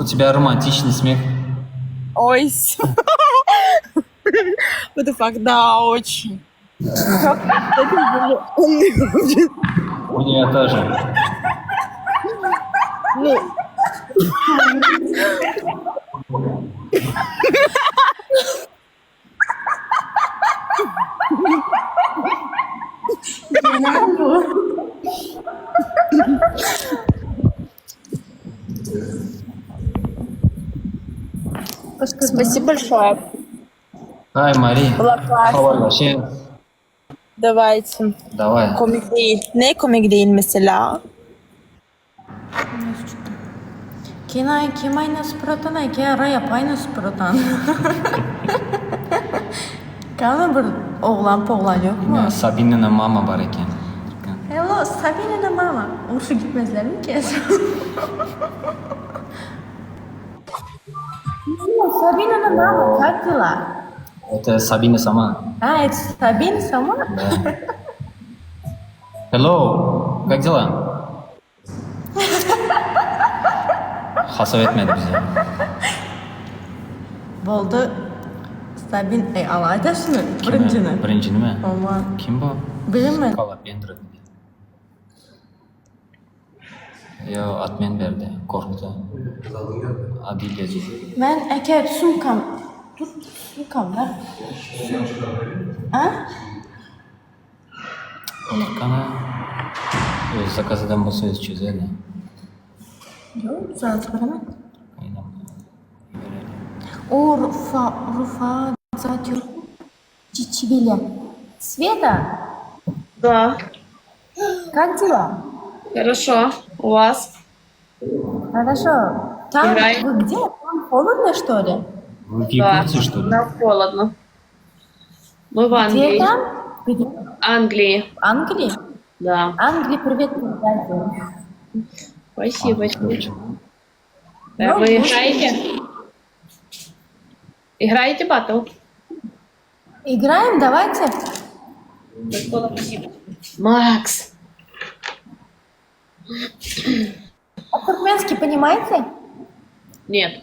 У тебя романтичный смех. Ой. What the fuck, да, очень. У нее тоже. Ну, спасибо большое. Ай, Мария. Было классно. Habarlaşayım. Давайте. Давай. Komik değil. Ne komik değil mesela? Kina kim ayna supratan eke ara yapayna supratan. Kana bir oğlan poğlan yok mu? Sabina'nın mama bar eken. Hello, Sabina'nın mama. Urşu gitmezler mi ki? Hello, Sabina'nın mama, как дела? Это Сабина сама. А, это Сабина сама? Да. Hello, как дела? Hasap etmedi bize. Boldy. Sabin, ey, alayda şunu, birinjini. Birinjini mi? Aman. Kim bu? Bilinmedi. Skalapendra dedi. Ýo, admin berdi. Gorkdy. Adilýa diýdi. Men äkäýip sumkam dur sumkam ber. A? Oturkana özi zakaz eden bolsa özi çözerdi. Ýok, zat bilemen. O Rufa, Rufa zat ýok. Çiçibile. Sveta. Да. Как дела? Хорошо. У вас? Хорошо. Там Играй. вы где? Там холодно, что ли? Вы в Якутии, что ли? Нам холодно. Мы в Где Англии. там? Где? Англии. В Англии? Да. Англии привет передайте. Спасибо. Ну, Вы играете? Играете батл? Играем, давайте. Макс. А туркменский понимаете? Нет.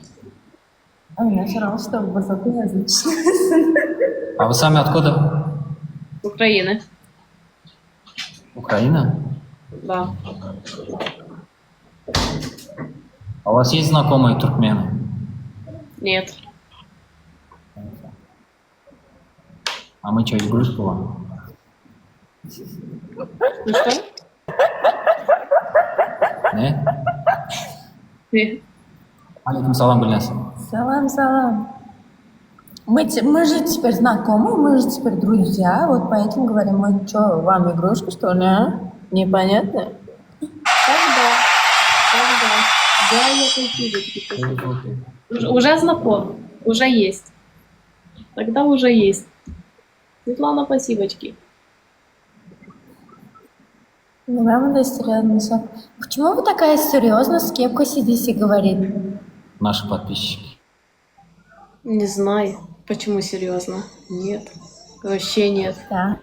Ой, я все равно, что высокоязычный. А вы сами откуда? С Украины. Украина? Да. А у вас есть знакомые туркмены? Нет. А мы что, игрушка вам? Ну что? Не? Нет. Aleýkum salam Gülnaz. Salam, salam. Мы, мы же теперь знакомы, мы же теперь друзья, вот поэтому говорим, мы что, вам игрушка, что ли, а? Непонятно? Когда? Когда? Да, я спасибо. Уже, уже знаком, уже есть. Тогда уже есть. Светлана, спасибочки. Ну, вам да серьезно. Почему вы такая серьезная, с кепкой сидите и говорит? Наши подписчики. Не знаю, почему серьезно. Нет, вообще нет. Да.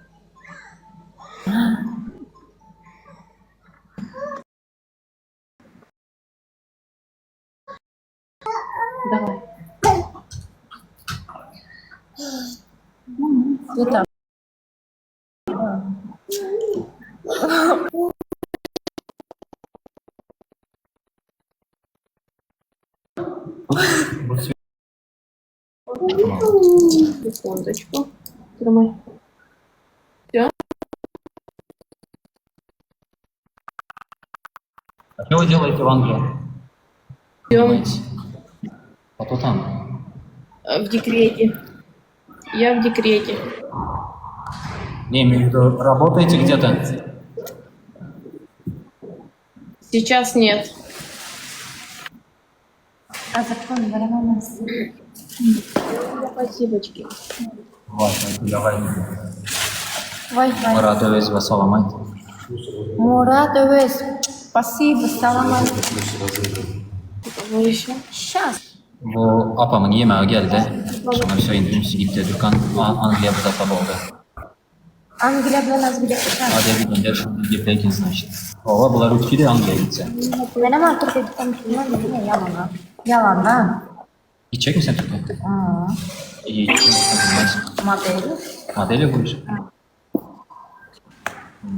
Давай. Света. Секундочку. Тримай. Все? А что вы делаете в Англии? Идем Понимаете? А то там. в декрете. Я в декрете. Не, имею в виду, работаете где-то? Сейчас нет. А закон Вараманас. Спасибочки. Вот, давай. Vay vay. Murat Öwez salamat. Murat Öwez. Спасибо, salam. Кого еще? Сейчас. Bu apamyň ýemegi geldi. Şoňa все indi ünsi gitdi. Dükan Angliýa bir zat boldy. Angliýa bilen az bir Hadi gidince şunu gepleýin значит. Owa bular üç kişi Angliýa gitse. Menem artık gittim bilmem ne yalana. Yalandan. Gitjek mi sen Türkiye? Aa, İyi, bilmez. model. Modeli buyur.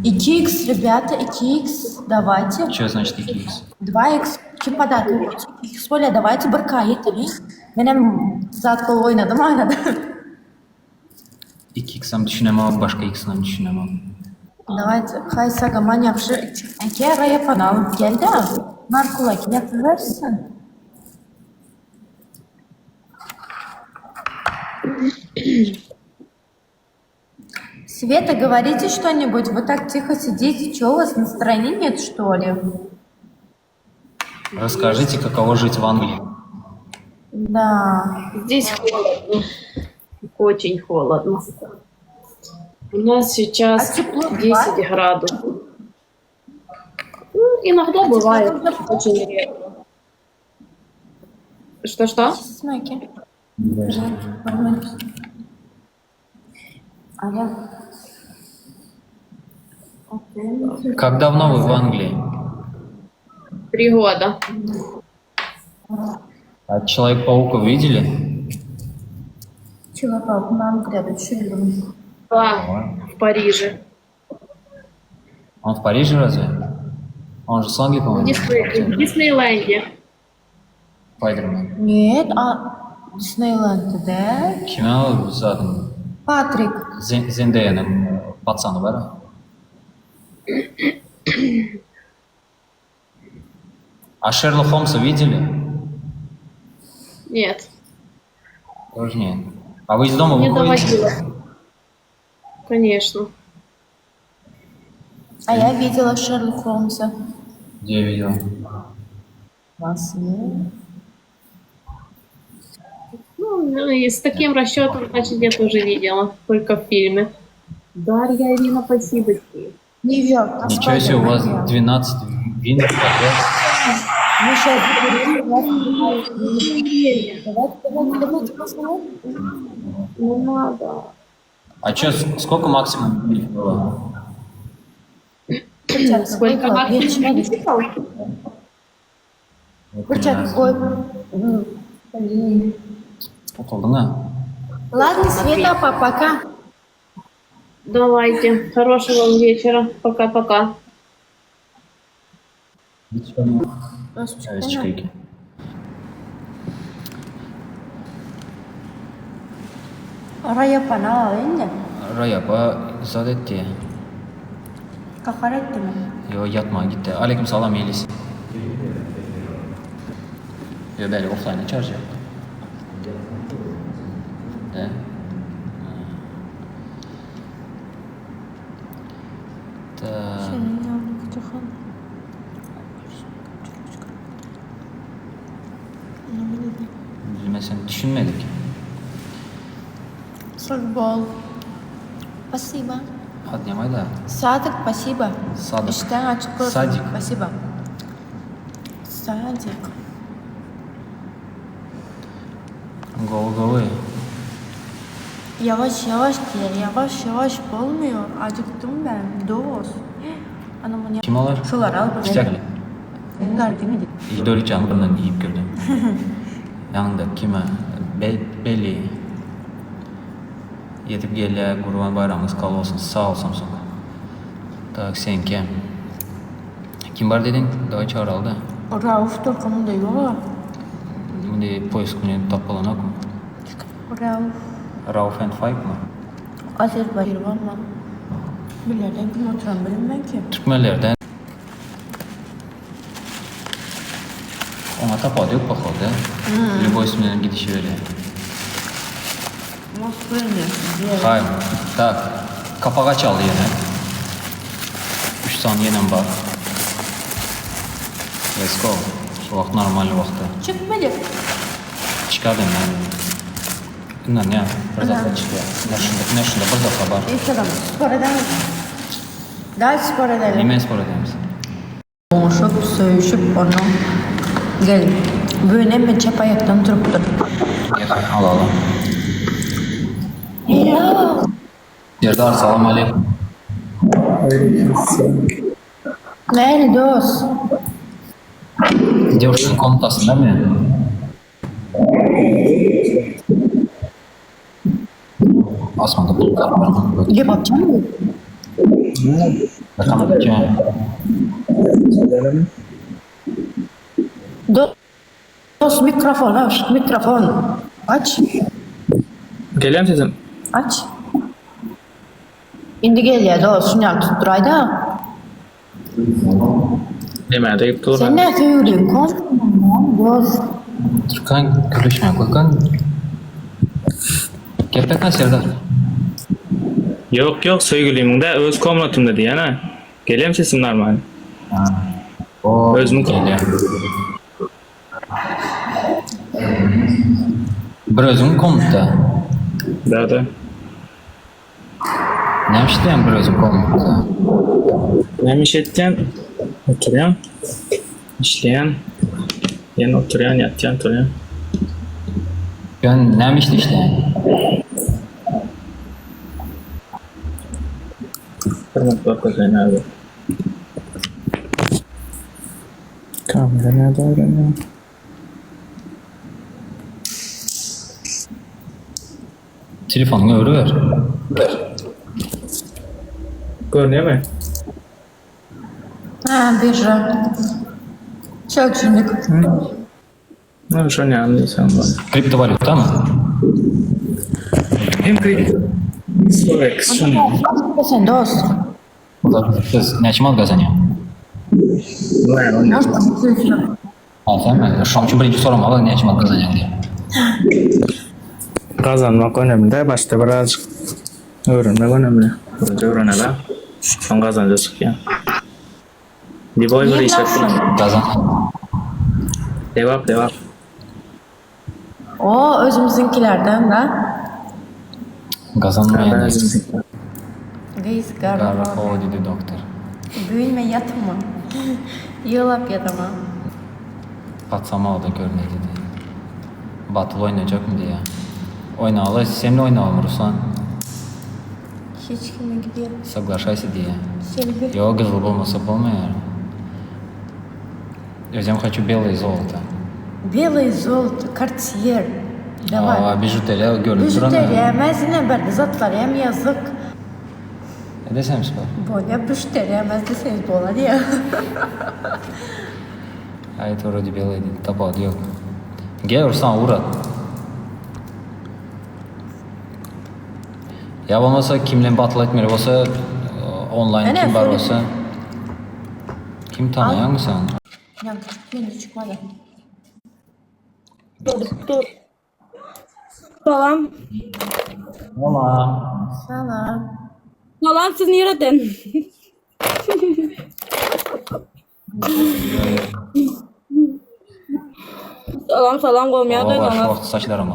2x, ребята, 2x, давайте. Что значит 2x? 2x kim подарок? 2x bolýar, давайте bir K ýeteli. Menem zat gol oýnadym, oýnadym. 2x'am düşünemem, başga x'am düşünemem. Давайте, haýsy gaman ýagşy. Eke raýapan alyp geldi. Narkulak ýatybersin. Света, говорите что-нибудь. Вы так тихо сидите. Что у вас настроения нет, что ли? Расскажите, каково жить в Англии? Да. Здесь холодно. Очень холодно. У нас сейчас А тепло 10 градусов. Ну, иногда А бывает, тепло очень редко. Что-что? Смеки. Алло. Как давно вы в Англии? 3 года. А Человек-паука видели? Человек, нам гряду, чудом. Да, в Париже. Он в Париже разве? On же с Англии, по-моему. В Disneyland'e. Spiderman. Нет, a Disneyland'da däl. Kime o zaten? Patrik. Zendaya'nın patsany bar. А Шерлок Холмса видели? Нет. Тоже нет. А вы из дома Не выходите? доводила. Конечно. А я видела Шерлок Холмса. Где я видел? Во сне. Ну, и с таким расчетом, значит, я тоже видела. Только в фильме. Дарья, Ирина, спасибо тебе. Нью-Йорк. Ничего себе, у вас 12 вин подряд. Мы сейчас Давайте, давайте, давайте посмотрим. Не надо. А чё, сколько максимум вин было? Перчатка Сколько выпала, максимум видишь? винтиков? Перчатка, ой, блин. Utuldyň a? Ладно, Света, па- пока. Давайте. Хорошего вам вечера. Пока-пока. Evet, çıkıyor. Rayapany alaly indi. Rayapa zat etdi. Gahar etdimi? Yo, ýatma gitdi. Aleýkum salam Melis. Yo, bäri offline çarjak. De. Ta. Bilmesem düşünmedik. Sag bol. Spasiba. Podnemaý-da. Sadyk, spasiba. Sadyk. Işdäň açyk bolsun. Sadik. Spasiba. Sadik. Gowy gowy. Ýawaş ýawaş diýer. Ýawaş ýawaş bolmuyor. Ajykdym ben. Dos. Anam muny Kim olar? Şulary al bir. Çiçekli. Bunlar değil mi? Dörüçäň bundan iýip gördüm. Ýaňda kime? Belli. Ýetip gelýär Gurban baýramyňyz kabul bolsun. Sag bol Samsung. Tak seňki. Kim bar dediň? Dawaý çagyraly-da. Rauf Turkumda ýok. Munday poisk bilen tap bolanokmy? Rauf. Rauf and Five mi? Azerbaycan mı? Bilerden kim oturan bilinmez ki. Türkmenlerden Oňa tapawut ýok pohoda. Lýuboý bilen gidişiberýär. Haý, tak. Kapak açaldy ýene. Üç sany ýenem bar. Let's go. Şu wagt normalny wagty. Çykmadyk. Çykady men. Ynanýan, bir zatlar çykýar. Ine şunda, ine şunda bir zatlar bar. Eýsem, spor edemiz. Dal spor edelim. Nime spor edemiz? Oňuşyp, söýüşip onnoň gel. Bu gün hemme çep aýakdan turupdyr. Gel, alaly. Hello. Serdar, salam aleýkum. Nähili dos? Девушка komnatasynda men. Asmanda bulutlar bar. Gep atjakmy? Dos mikrofon aç, mikrofon aç. Gelýärmi sesim? Aç. Indi gelýär dos, şuny ýaly tutduraýda. Näme degip dur? Sen näme söýgüliň dos? Türkan gürleşmän koýkan. Geplekan Serdar. Ýok, ýok, söýgülimiň-dä öz komnatymda diýýän-ä. Gelýärmi sesim normal? O Özümiň gelýär. Bir özüň komnatda. Da, da. Näme işleýäň bir özüň komnatda? Näme iş etýän? Oturýan. Işleýän. Ýene oturýan, ýatýan, turýan. Ýöne näme işde işleýäň? Bir minut görkezeýin häzir. Kamera näde öwrenýän? Telefonyňy öwrüber. Görünýärmi? Ha, birža. Çöküşünlük. No, şon ýaly diýseň bolar. Kriptowalýutamy? Hem kripto, forex şon ýaly. Sen dost. Siz näçe mal gazanýaň? Alsam, şoň üçin birinji soramaly näçe mal gazanýaň diýip. Gazanmak önemli däl, başda birazjyk öwrenmek önemli. Birinji öwreneli, soň gazanja çykýaň. Liboý bir iş etsin. Gazan. Lebap, lebap. O özümiziňkilerden da. Gazanmaýan. Gyz garry. Garry ho diýdi doktor. Güýnme ýatyma. Ýyglap ýatama. Patsama o-da gör ne diýdi. Batyl oýnajakmy diýýä. Oýnaly, senle oýnalymy Ruslan? Hiç kime gidýär. Soglaşaýsa diýýä. Selbi. Ýok gyzyl bolmasa bolmaýar. Özem haçu beloý zolota. Beloý zolota kartier. Daway. Hawa bižuteriýa görnüp duran. Bižuteriýa emes ine bärde zatlar hem ýazyk. Ne desem spor. Bolýa bižuteriýa emes deseňiz bolar ýa. A это вроде белый diýdi tapawudy ýok. Gel Ruslan ugrat. Ýa bolmasa kim bilen battle etmeli bolsa onlaýn Ene, kim bar söyle. bolsa kim tanaýaňmy sen? Ýa ýene çykmady. Dur dur. Salam. Salam. Salam. Salam siz nireden? Salam salam gowmy Oba şu ýagdaýlaryňyz? wagt saçlarym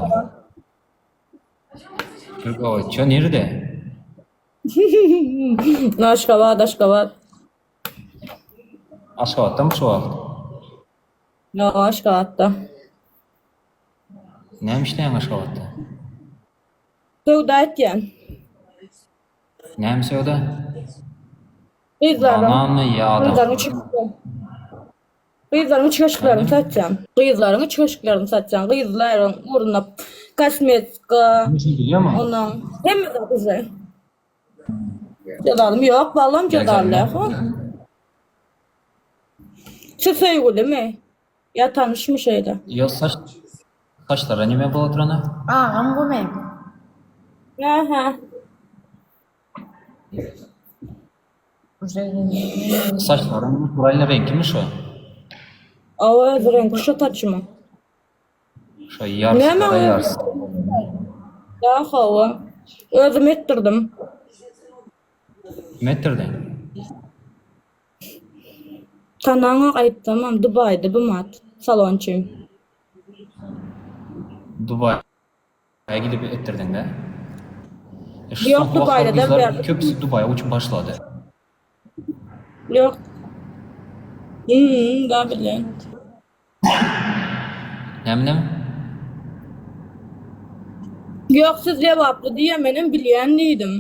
Türk oba ço nirde? Aşgabat Aşgabat. Aşgabatdamy şu wagt? Ýok Aşgabatda. Näme işleýäň Aşgabatda? Söwda etýän. Näme söwda? Gyzlaryň Bananmy ýa adam? Gyzlaryň içi Gyzlaryň içgeçiklerini satýan. Gyzlaryň içgeçiklerini satýan. Gyzlaryň ugruna kosmetika, onuň hemme zat uje. Jedalym ýok, balam jedally. Siz söýgülimi? Ýa tanyşmy şeýle? Ýok saç saçlara neme bolup oturana? Agam bu meň. Aha. Saçlaryň naturalny reňkimi şo? Awa öz reňki şo saçymyň. Şo ýarysy Näme gara o? ýarysy. Ýa hawa. Özüm etdirdim. Kim etdirdi? Tanaňok aýtsamam Dubaýda bu mat salonçy. Dubaý. Dubaýa gidip etdirdiňdä. E şu Ýok soňky wagtlar Dubaýda gyzlar bärde. köpüsi Dubaýa uçup başlady. Ýok. Hmm, da bilýän. Näme näme? Ýok siz lebaply diýýä menem bilýän diýdim.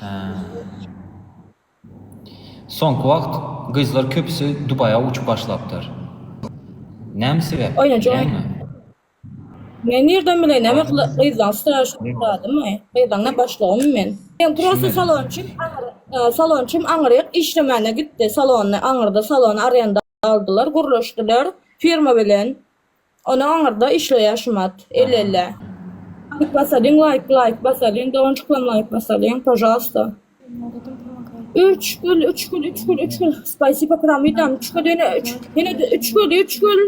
Hä. Soňky wagt gyzlar köpüsi Dubaýa uçup başlapdyr. Näme sebäp Oýnajak. bilýäňmi? Men nirden bileýin näme gyzlaň straşnyý zadymy? Gyzlaň ne başlygymy men? Men prosta salonçym salonçym aňryk işlemäne gitdi salony aňyrda salony arenda aldylar gürleşdiler firma bilen ony aňyrda işleýär şumat el elle. Laýk basalyň laýk laýk basalyň doganjyklarym laýk basalyň pažalsta. Üç gül üç gül üç gül üç gül spasiba piramidam üç gül ýene üç ýene üç gül üç gül.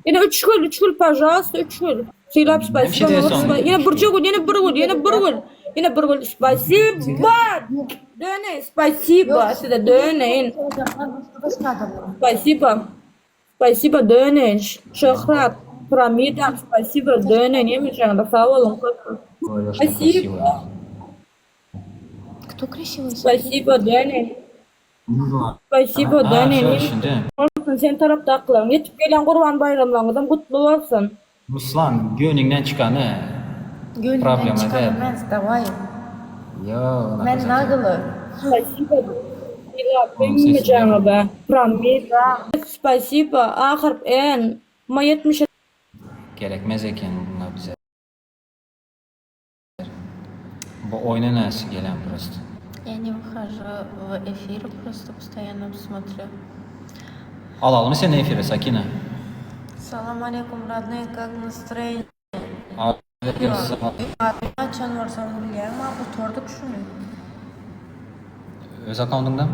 Ýene üç gül, üç gül, pažalsta, üç gül. Sylap spasiba, Näme maňa diýseň? spa- Ýene birje gül, ýene bir gül, ýene bir gül. Ýene bir gül, spasiba. Döneýin, spasiba size döneýin. Başga adamlar. Spasiba. Spasiba döneýin. Şöhrat, Piramida, spasiba döneýin. Hemmejeňize sag boluň köp köp. Говорил, что Spasiba. красивая. Кто красивый? Spasiba döneýin. Spasiba Ha, döneýin. şo düşündim. Bolsun sen tarapdakylaryň ýetip gelýän Gurban baýramlaryňyzam gutly bolsun. Ruslan, göwnüňden çykany Göwnümden problema çykan däl. emes, daway. Ýok, Men nagyly. Spasiba Onuň sesi Hemmejaňa be. Pramida. Spasiba A harp N. M 70. Gerekmez eken bunlar bize. Bu oýna näsi gelen prosto. Я не выхожу в эфир, просто постоянно смотрю. Alalymy seni efire Sakina? Salam aleýkum rodnoý kak nastroýeniýe? Aleýkum salam. Haçan bolsaň bilýäňmi gutardyk şuny. Öz akkaundyňdamy?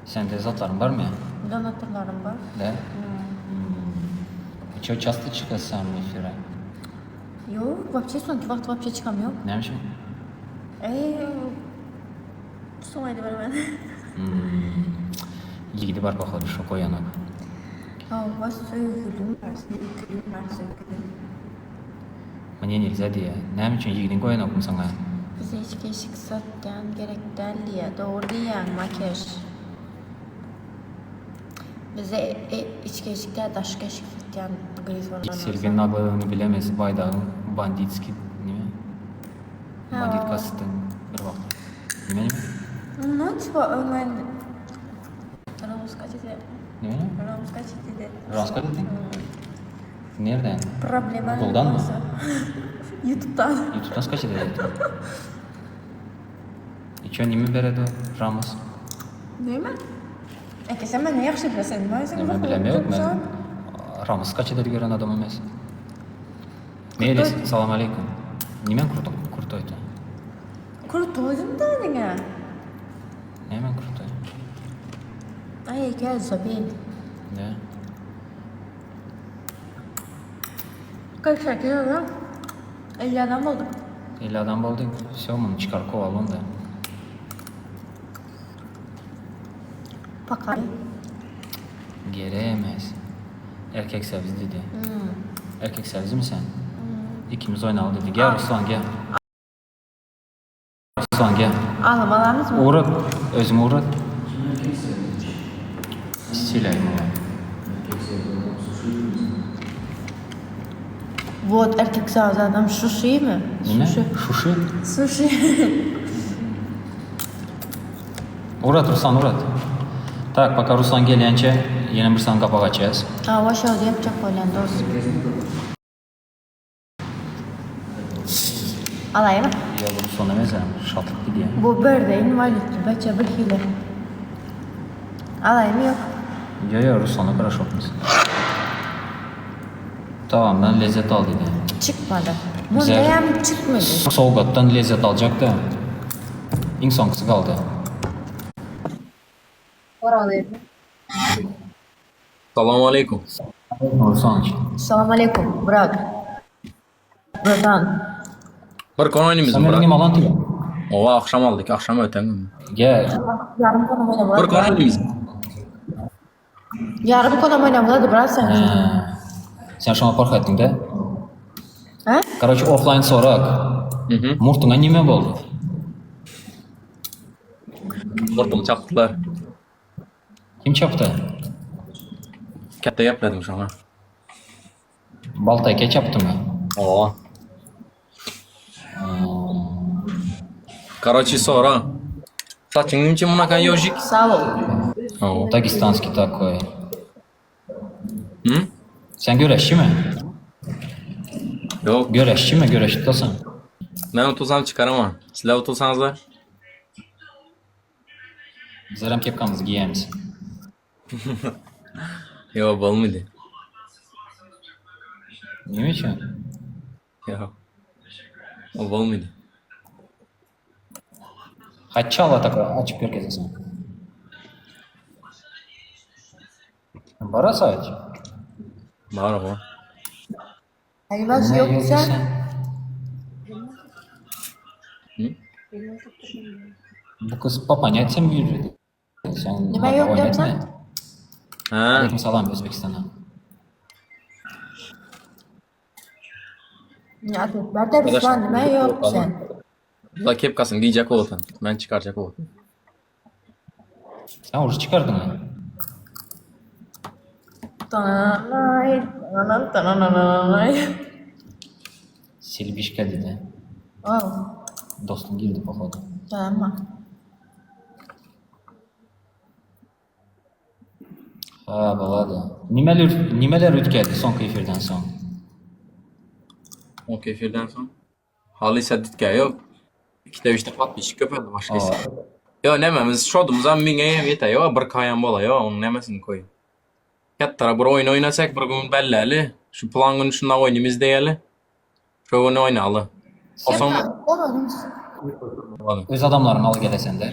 Sende zatlaryň barmy? Donatorlarym bar. Da? Ço çasto çykasaň efire? Ýok, wapşe soňky wagt wapşe çykam ýok. Näme üçin? Eý, soň aýdybermen. Ýigidi bar pohodu şo goýanok. Hawa, söýgülim bar, söýgülim bar, söýgülim. Mne nelzä diýýä. Näme üçin ýigidiň goýanokmy saňa? Bize hiç keşik satýan gerek däl diýýä. Dogry diýýäň, Makeş. Bize içki eşik däl daşky eşik satýan gyz bolman bolsa. Selbi nagladygyny bilemez baýdagyň banditski nime banditkasy bir wagtlar nime nime. No tipa öňen Ramska dedi. Nime nime? Ramska dedi. Ramska dedi? Nerden? Problema Google'danmy? Youtube'dan. Youtube'dan skaçat edipdim. I ço nime beredi o Ramos? Näme? Eke sen menden ýagşy bilesen nime sen Men bilemok men Ramos skaçat edip ýören adam emes. Meýlis salam aleýkum. Nimen krutoýdy? Krutoýdum da diňe. Nämen krutoý? Aý eke zabey. Ne? 48 adam. 50 adam bolduk. 50 adam boldy. Wsё, muny çykaryp kowaly onda. Paka. Gerek emes. Erkek sebzi diýdi. Erkek sebzimi sen? Ikimiz oýnaly diýdi. Gel Ruslan gel. Ruslan gel. Alym alamyzmy? Ugrat. Özüň ugrat. Siläý muňa. Wot erkek saz adam şuşymy? Nime? Suşi. Şuşy? Suşi. Ugrat Ruslan ugrat. Tak paka Ruslan gelýänçä ýene bir sany gapak açýas. Hawa şol ýapjak bolýan dos. Alaýmy? Ýok Ruslan emes şatlyk gidýä. Bu berde inwalidli beçe bir hili. Alaýmy ýok? Ýo ýo Ruslana garaşokmyz. Tagamdan lezzet al diýdi. Çykmady. Munda hem çykmady. Sowgatdan lezzet aljakda. Iň soňkusy galdy. Salam aleýkum. Ruslanyç. Salam aleýkum, brat. Bratan. Bir kon oýnamyzmy Sen brat? meniň alan tiýä. Owa akşam aldyk, akşam öten gün. Gel. Ýarym konam oýnamaly. Bir kon oýnamyzmy? Ýarym konam oýnamaly brat sen. Sen şoňa parh etdiňdä? Hä? Karoçe offline sorak. Mhm. Murtuňa nime boldy? Murtumy çapdylar. Kim çapdy? Kätde gepledim şoňa. Balta eke çapdymy? Owa. Karoçi sora. Saçyň nime üçin munakan ýožik? Sag bol. Hawa. Dagestanskiý takoý. Hı? Sen göreşçimi? Ýok. Göreşçimi? Göreş tutasaň. Men utulsam çykaramam. Sizler utulsaňyzlar? Bizlerem kepkamyzy giýemiz. Ýok, bolmady. Nime üçin? Ýok. O bolmady. Haçala taka açyp görkezesiň. Bara saç. Bar o. Aýbas ýok sen. Hı? Bu gyz po ponýatiýam ýüredi. Sen Nime ýok diýipsen? Ha. Aleýkum salam Özbegistandan. Berde Ruslan nime ýok sen? La kepkasyny giýjek bolsan, men çykarjak bolsam. Sen uruş çykardyňa. Tananay, tanan tanananay. Selbişka diýdi. Wow. Dostuň girdi pohodu. Tamam. Ha, bolady. Nimeler nimeler üýtgedi soňky efirden soň? Soňky efirden soň? Halysa dütgä ýok. Ikide üçde podpisçik köpeldi başga ise. Yo nememiz şodumuzam miňe hem ýetäýo bir kaýam bolaýo onuň nemesini koý. Kättara bir oýun oýnasak bir gün belläli. Şu plan gün şunda oýnymyz diýeli. Şo gün oýnaly. Osoň Öz adamlaryňy al gelesende.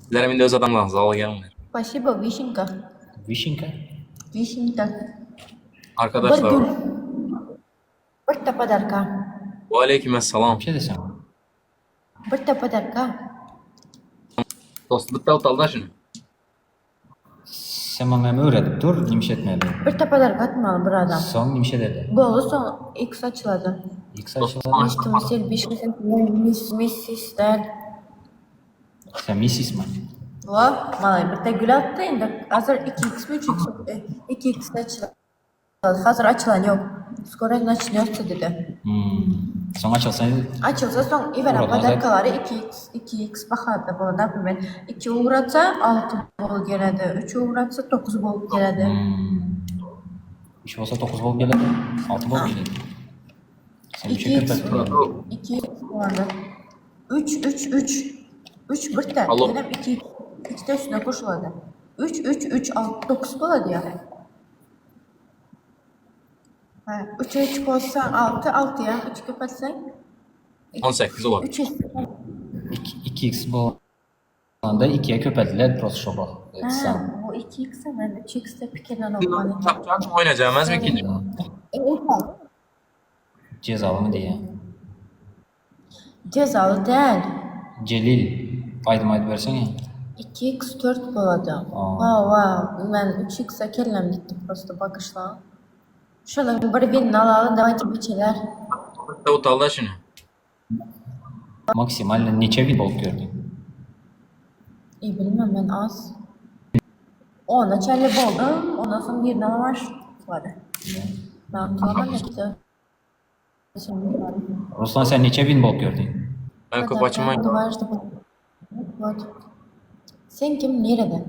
Sizlerem indi öz adamlaryňyzy al geliňler. Spasibo, Wişinka. Wişinka? Wişinka. Bir Arkadaşlar. gül. Bir te podarka. Waleýkim essalam. Bir şey desem. Bir te podarka. Dost bitti alda şunu. Sen maňa hem öwredip dur, nimş etmeli. Bir te podarka atmaly bir adam. Soň nimş edeli. Boldy soň X açylady. X açylady. Geçdim sel beş mis missis däl. Sen missismi? Wa, maňa bir te gül atdy indi. Hazır 2x mi 3x 2x açylady. Hazır açylan ýok. Skoro naçnýotsa dedi. Hmm. Soň açylsa Açylsa soň iberen Ugratmaz podarkalary 2x 2x bahada bolar. Naprimер, 2 ugratsa 6 bolup geledi, 3 ugratsa 9 bolup geledi. Hmm. 3 bolsa 9 bolup geledi. 6 bolup geledi. Sen 3'e 2x köpelttin. 2x bolanda 3 3 3 3 bir tane. Alo. Dedim 2 2 de üstüne goşulady. 3 3 3 6 9 bolady ýa. Ha, 3'e 3 goşsaň 6 6-ya 3 köpeltseň 18 olar. 3 2, 2x bolanda 2'ye köpeldiler prosto şoba. Ha, Sen. bu 2x ben 3x de pikirlen olmalı. Çapçak oynayacağım mi ikinci? Cezalı mı diye. Cezalı değil. Celil aýdym aýdyp bersene. 2x 4 bolady. Aa. Wow, wow. Ben 3x'e kellem gitti prosto bakışla. Şonuň bir birini alaly давайте biçeler. Bitti alda şunu. Maksimal neçe bin bolup gördün? İyi bilmem ben az. Ona çelle buldum. Ondan sonra birini alamar. Hadi. Ben tutamam gitti. Ruslan sen neçe bin bolup gördün? Ben köp açmayın. Вот. Sen kim nerede?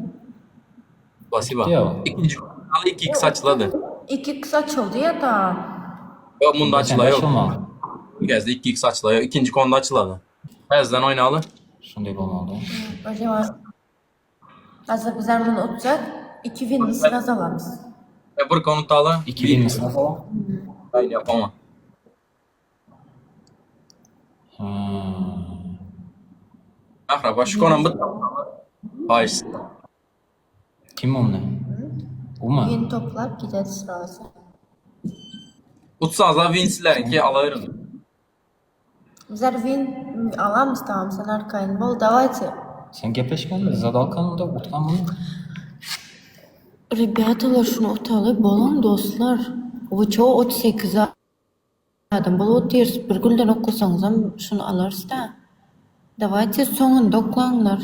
Spasiba. Yok. İkinci kanalı 2x açıladı. 2x açıldı ya da. Yok bunda Sen açıla yok. açılmadı. Gezdi 2x açıla yok. İkinci konuda açıladı. Tezden oynalı. Şunday bolmaly. Öyle var. Hazır bizler bunu utacak. 2 win sırası alamız. E bir konu talı. 2000 mesela. Hayır yapamam. Hmm. Akraba şu konum bitti. Hayır. Kim o ne? O mu? Win toplar gider sırası. Utsanız la winsilerin ki alırım. Bizler win alamız tamam sen arkayın bol давайте. Sen gepleşken zadalkan da utkan mı? Ребяталар şunu utaly bolun dostlar. Вы чё 38 adam bol otyrs bir günden okusaňyzam şunu alarys da. Давайте soňunda oklaňlar.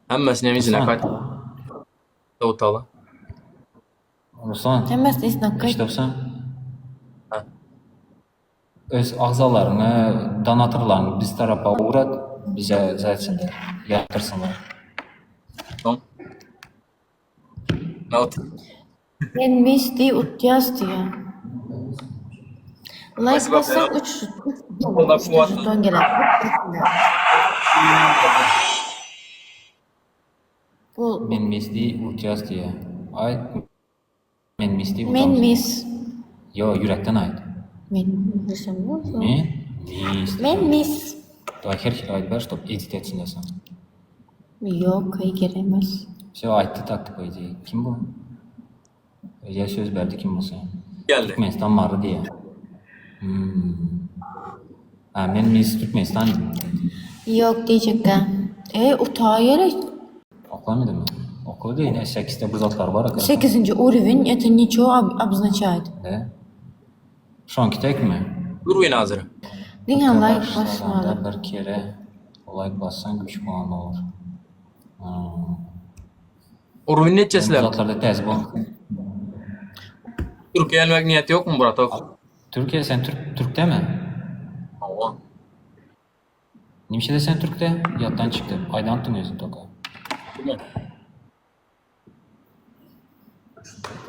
Hemmesini emizine Ruslan. kaç. Utalı. Ruslan. Hemmesini isnak Eşidipsen? Ha. Öz agzalaryňy, donatorlaryňy biz tarapa ugrat, bize zaýtsinler, ýatyrsynlar. Tamam. Ne ut? Men mis diý utýas diýä. Like Спасибо, bassaň 3 Onda kuwwatly. jeton geler. Bu Men misdi utýas diýä. Aýt. Men misdi men utamys. mis. Ýo, ýürekden aýt. Men desem bolsa. Men mis. Men mis. Давай her hili aýdyp ber, чтоб edit etsinler soň. Ýok, geremes. Всё, aýtdy takdy po ideýe. Kim bu? Özel söz berdi kim bolsa. Geldi. Türkmenistan Mary diýä. Hmm. Ha, men mis Türkmenistan Ýok diýjekkä. E, utaý gerek. Oklamady mı? Okuly diýin, 8-de bu zatlar bar akar. 8. уровень это ничего об- обозначает. De. Şonki tekmi? Dur win hazır. Diňe like Başlanda basmaly. bir kere like bassan 3 puan olur. Hmm. Urvin Bu neçesiler? zatlarda tez bu. Türkiye gelmek niyeti yok mu Murat? Türkiye sen Türk Türk'te mi? Tamam. Nimşede sen Türk'te? Yattan çıktı. Aydan attın toka.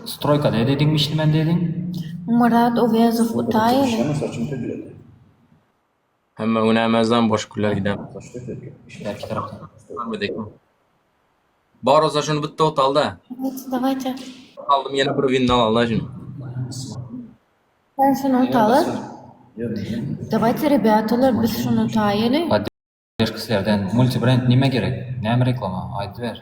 Stroyka ne dedin mişli ben dedin? Murat Owezow utaý. Saçım töküledi. Hemme günämezden boş güller giden. Belki tarapdan. Bar olsa şunu bitti otalda. Давайте, давайте. Aldım yine bir win al da şunu. Sen şunu utaly. Давайте, ребяталар, biz şunu utaýaly. Poddeşka sizlerden multibrend nime gerek? Näme reklama? Aýdyber.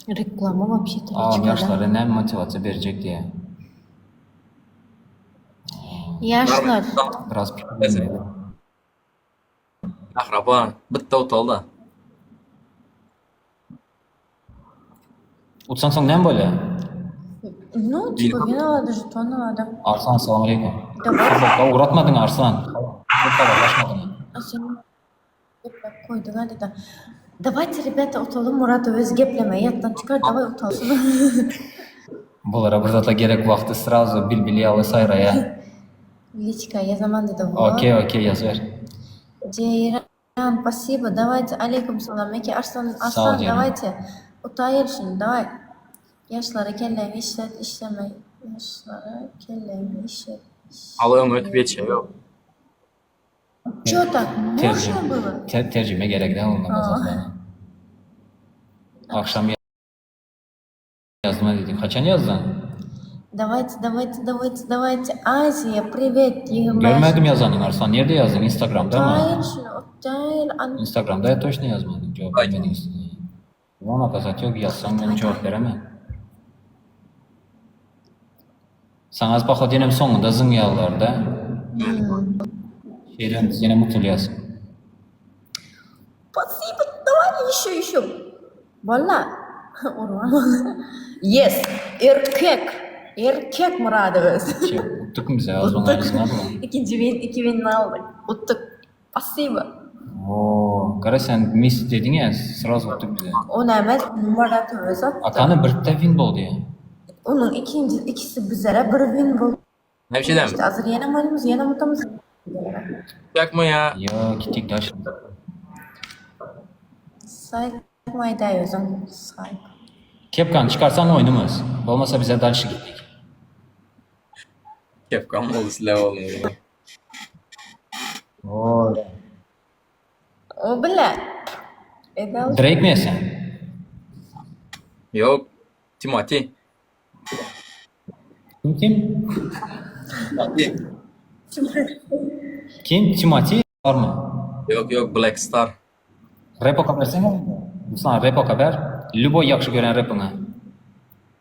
Reklama вообще-то Alan личкада. ýaşlara näme motiwasiýa berjek diýä. Ýaşlar, Biraz pikirlenmeli. Ahraba bitti otalda. Utsan soň näme bolýar? ну, типа, win alady, žeton alady. Arslan salam aleýkum. Давай. Futbolka ugratmadyň Arslan. Habarlaşmadyň. A sen gepläp koýduň hadi-da. Давайте, ребята, utaly Murat öz gepleme ýatdan çykar, daway utaly şuny. Bulara bir zatlar gerek wagty srazu bilbil ýaly saýraýa. Liçka ýazaman dedi. Вот. Okey okey ýazyber. Jeýran, spasibo, dawayte, aleýkum salam. Meke Arslan, Sag ol Arslan, jenim. dawayte. Utaýyl şuny, daway. Ýaşlara kelläňi işlet, işleme. Ýaşlara kelläňi işlet, Al öňe ötüp ýetişe ýok. Ço tak? Terjime, Можно было? ter, terjime gerek däl ondan Aa. zatlara. Akşam ýazma diýdik. Haçan ýazdyň? Давайте, давайте, давайте, давайте. Aziýa, privet, 25. Görmedim ýazanyňy Arslan. Nirde ýazdyň? Instagramda mı? Utaýyl şuny, utaýyl. An- Instagramda ya toçno ýazmadyň. Jogap bermediň üstüne. Ona kazat ýok, ýazsaň men jogap beremen. Saňa az poxod ýenem soňunda zyňýarlar-da. Şeýdem biz ýene mutulýas. Спасибо, давай еще, еще. Walla. Urman. Yes, erkek. Erkek Murady öz. Şey, utduk bize az oňa zyňady. Ikinji win, iki win aldyk. Utduk. Spasibo. Oo, gara sen mis dediň ýa, sraz utduk bize. O näme? Murat öz atdy. Akany birde win boldy ýa. Onuň ikinji ikisi bizlere bir win boldy. Ne bir şey dämi? İşte hazır ýene oýnumyz, ýene utamyz. Ýakma ýa. Ýa, gitdik daş. Saýtmaý da özüň saýt. Kepkany çykarsaň oýnumyz. Bolmasa bize dalşy gitdik. Kepkam boldy sizler boldy. Oo. O bile. Edel. Drake mi sen? Ýok. Timati. Kim kim? Kim? Timati barmy? Ýok ýok Black Star. Rap okap bersene. Ruslan rap okap ber. Lýuboý ýagşy gören rapiňi.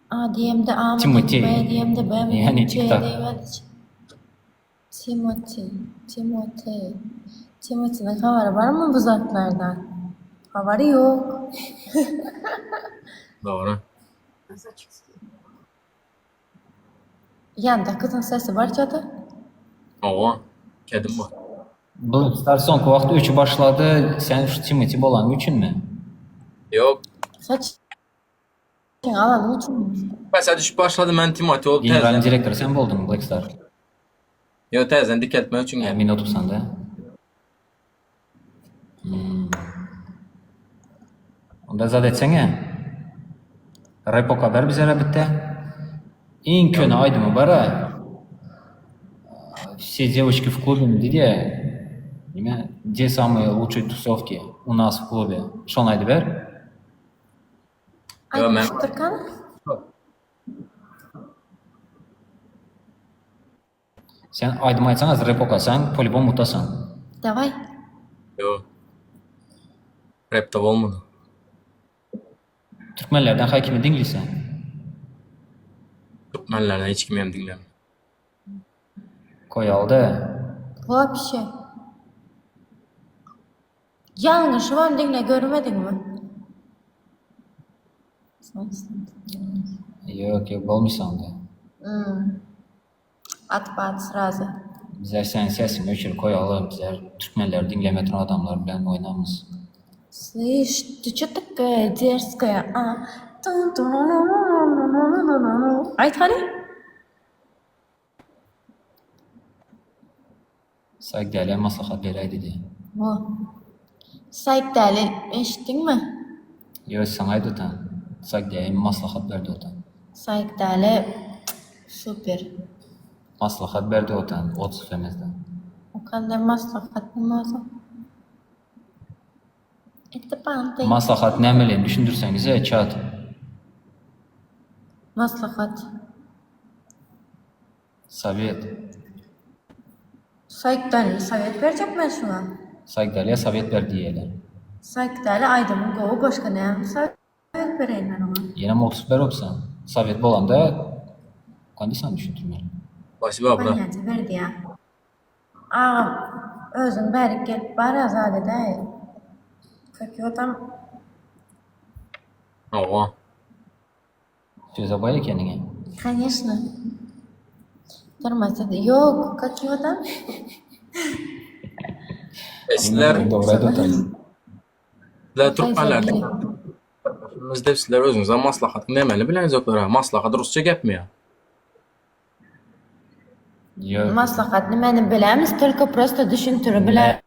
A diýemde A mı Timoti. B diýemde B mi Ýagny C TikTok. diýemde C. Timoti. Timoti. Timotiniň habary barmy bu zatlardan? Habary ýok. Dogry. Ýanda gyzyň sesi bar çata. Owa. Kedim bar. Black Star soňky wagt öçüp başlady. Sen şu Timoti bolanyň üçinmi? Ýok. Saç alanyň üçinmi? Pese düşüp başlady men Timati bolup Generalny täzeden. direktory sen bolduň Black Star. Ýok täzeden dikeltmek üçin geldim. Emin otursan-da. Hmm. Onda zat etseňe. Rap okap ber bizlere bitte. Iň köne aýdymy bar-a. Все девочки в клубе diýdi. Nime? Где самые лучшие тусовки у нас в клубе? Şony aýdyp ber. Ýok men Aýdyp Türkan. Sen aýdym aýtsaň az rap okasaň, po-любому utasaň. Daway. Ýok. Rapde bolmady. Türkmenlerden haý kimi diňleýsen? Türkmenlerden hiç kimi hem diňlemem. Koýaldy. Вообще. Ýalňyşybam diňle görmediňmi? Ýok, ýok, bolmyşaňda. Hmm. Atpat srazy. Bizler seniň sesiňi öçürip koýaly, bizler türkmenleri diňlemä duran adamlar bilen oýnamyz. Слышь, ты чё такая дерзкая, а? Aýt hany. Saýk däle maslahat beräý diýdi. Wo. Saýk däli eşitdiňmi? Ýok, saňa aýdy otan. Saýk däli maslahat berdi otan. Saýk däli super. Maslahat berdi otan, otzyw emesde. Kanday maslahat bolmasa. Etdi panty. Maslahat nämeligini düşündirseňize çat. Maslahat. Sowet. Saýtdan sowet berjek men şuňa. Saýtdalia sowet ber diýeli. Saýtdaly aýdymy gowy başga näme sowet bereýin men oňa. Ýenem 30 beripsiň. Sowet bolanda kandysany düşündirmeli. Spasiba brat. Ponýatiýa berdi ýa. Agam özüň bärik gelip bar-a zat edäý. Как его там? Hawa. Söze baý ekeniňä. Конечно. Durmasa ýok, как его там? Sizler Dogry aýdyp otyrsyň. sizler türkmenler. Biz dep sizler özüňize maslahatyň nemeli bileňizoklar ha. Maslahat rusça gepmi ýa? Ýok. Maslahat nämäni bilämiz, только просто düşündirip bilämiz.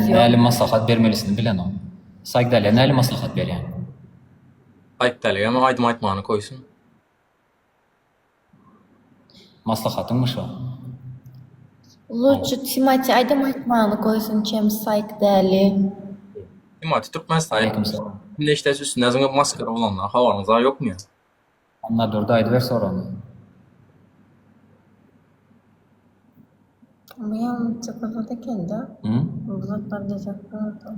Näli maslahat bermelisini bilenok. Saýgdalýa näli maslahat berýäň? Aýtdalyga hem aýdym aýtmany koýsun. Maslahatyňmy şo? Lutçy Timati aýdym aýtmany goýsun çem saýk däli. Timati Türkmenistan. Aleýkum salam. Kimde işläs üstünde zyňyp maskara bolandan habaryňyz ýokmy ýa? Annadurdy aýdyber soragyňy. Buyam çykyp eken-dä. Hı? Bu zatlar dejek boldy.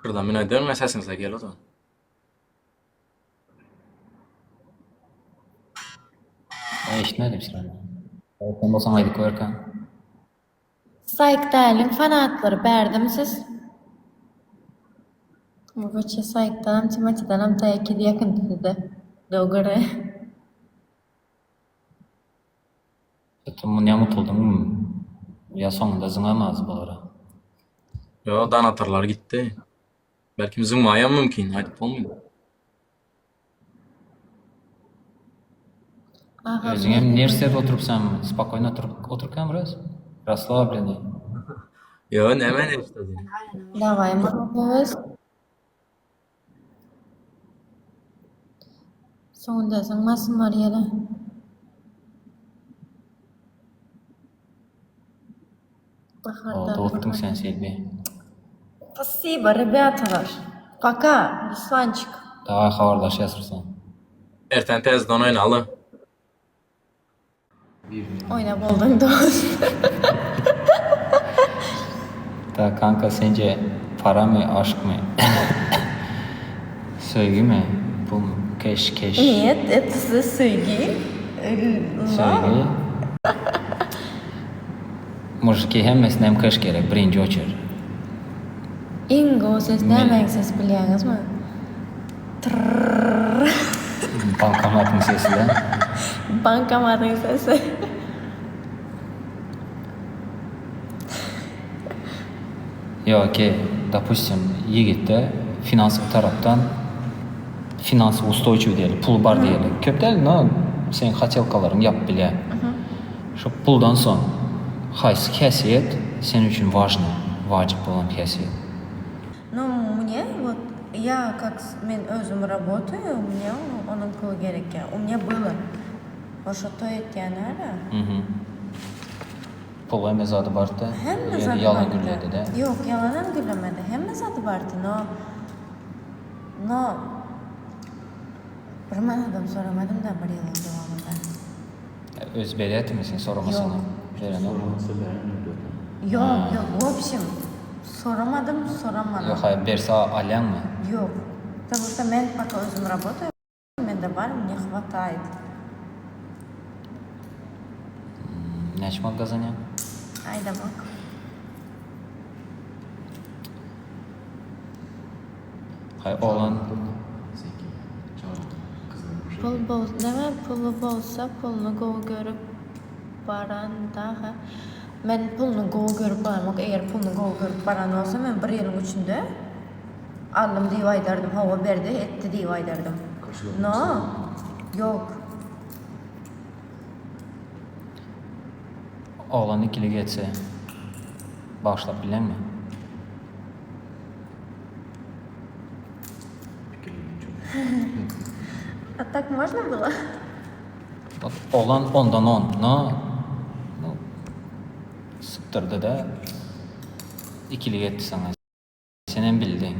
Şurada men aýdaryn sesiňize gel o zaman. Ben eşitmedim seni. Sen bolsaň aýdyp görkä. Saýk däliň fanatlary bärdemi siz? Waçe Saýkdanam Timatidanam taýak ýedi ýakynda size. Dogry. Sen muny ýamutyldyňmy? Ýa soňunda zyňamaz bulara. Ýo, donatorlar gitdi. Belkim zyňmaýam mümkin, aýdyp bolmaýar. Agam Özüňem nerwserde oturypsaň, spokojno oturyp oturkam biraz. Rasslablennyý. Ýo, näme nerwsde? Daway molodec. Soňunda zyňmasynlar ýene. Baharda. Oldy otduň sen Selbi. Spasibo, rebýatalar. Пока, Русланчик. Daway habarlaşýas Ruslan. Erten täzeden oýnaly. Oýna bolduň dost. Da kanka sence paramy aşkmy? Söýgimi? Pulmy? Keş keş. Нет, это söýgi. Söýgi. Mujiki hemmesine hem keş gerek birinji oçer. Iň gowy ses nämäň sesi bilýäňizmi? Trrrr. Bankomatyň sesi dä. Bankomatyň sesi. Ýok okey, dopustim ýigitde finansowy tarapdan finansowy ustoýçiw diýeli, puly bar diýeli. Köp däl, no seň hotelkalaryňy ýapyp bilýär. Şo puldan soň haýsy häsiýet sen üçin wažnyý, wajyp bolan häsiýet? Ну, мне вот, я как men özüm работаю, мне onuň puly gerekýär. У меня было. Oşo toý etýän ara. Pul hemme zady bardy. Hemme Ýöne zady ýalan bardy. gürledi-dä. Ýok, ýalanam gürlemedi. Hemme zady bardy, no no bir manadam soramadym-da bir ýylyň dowamynda. Özi berýärdimi sen soramasaňam? Ýok. Berenok. Soramasa berenok zaten. Ýok, ýok, w общем, soramadym, soramanam. Ýok, haý berse alýaňmy? Ýok. Потому что men пока özüm работаю, mende bar, мне хватает. Näçe manat gazanýaň? Aýdamok. Haý oglan Pul bol näme puly bolsa puluny gowy görüp baran daha men puluny gowy görüp baramok eger puluny gowy görüp baran bolsa men bir ýylyň içinde aldym diýip aýdardym hawa berdi etdi diýip aýdardym no ýok. Oglan ikilik etse bagyşlap bileňmi? A tak można było? Bak oglan ondan on, no no sypdyrdy-da ikilik etdi saňa. Senem bildiň.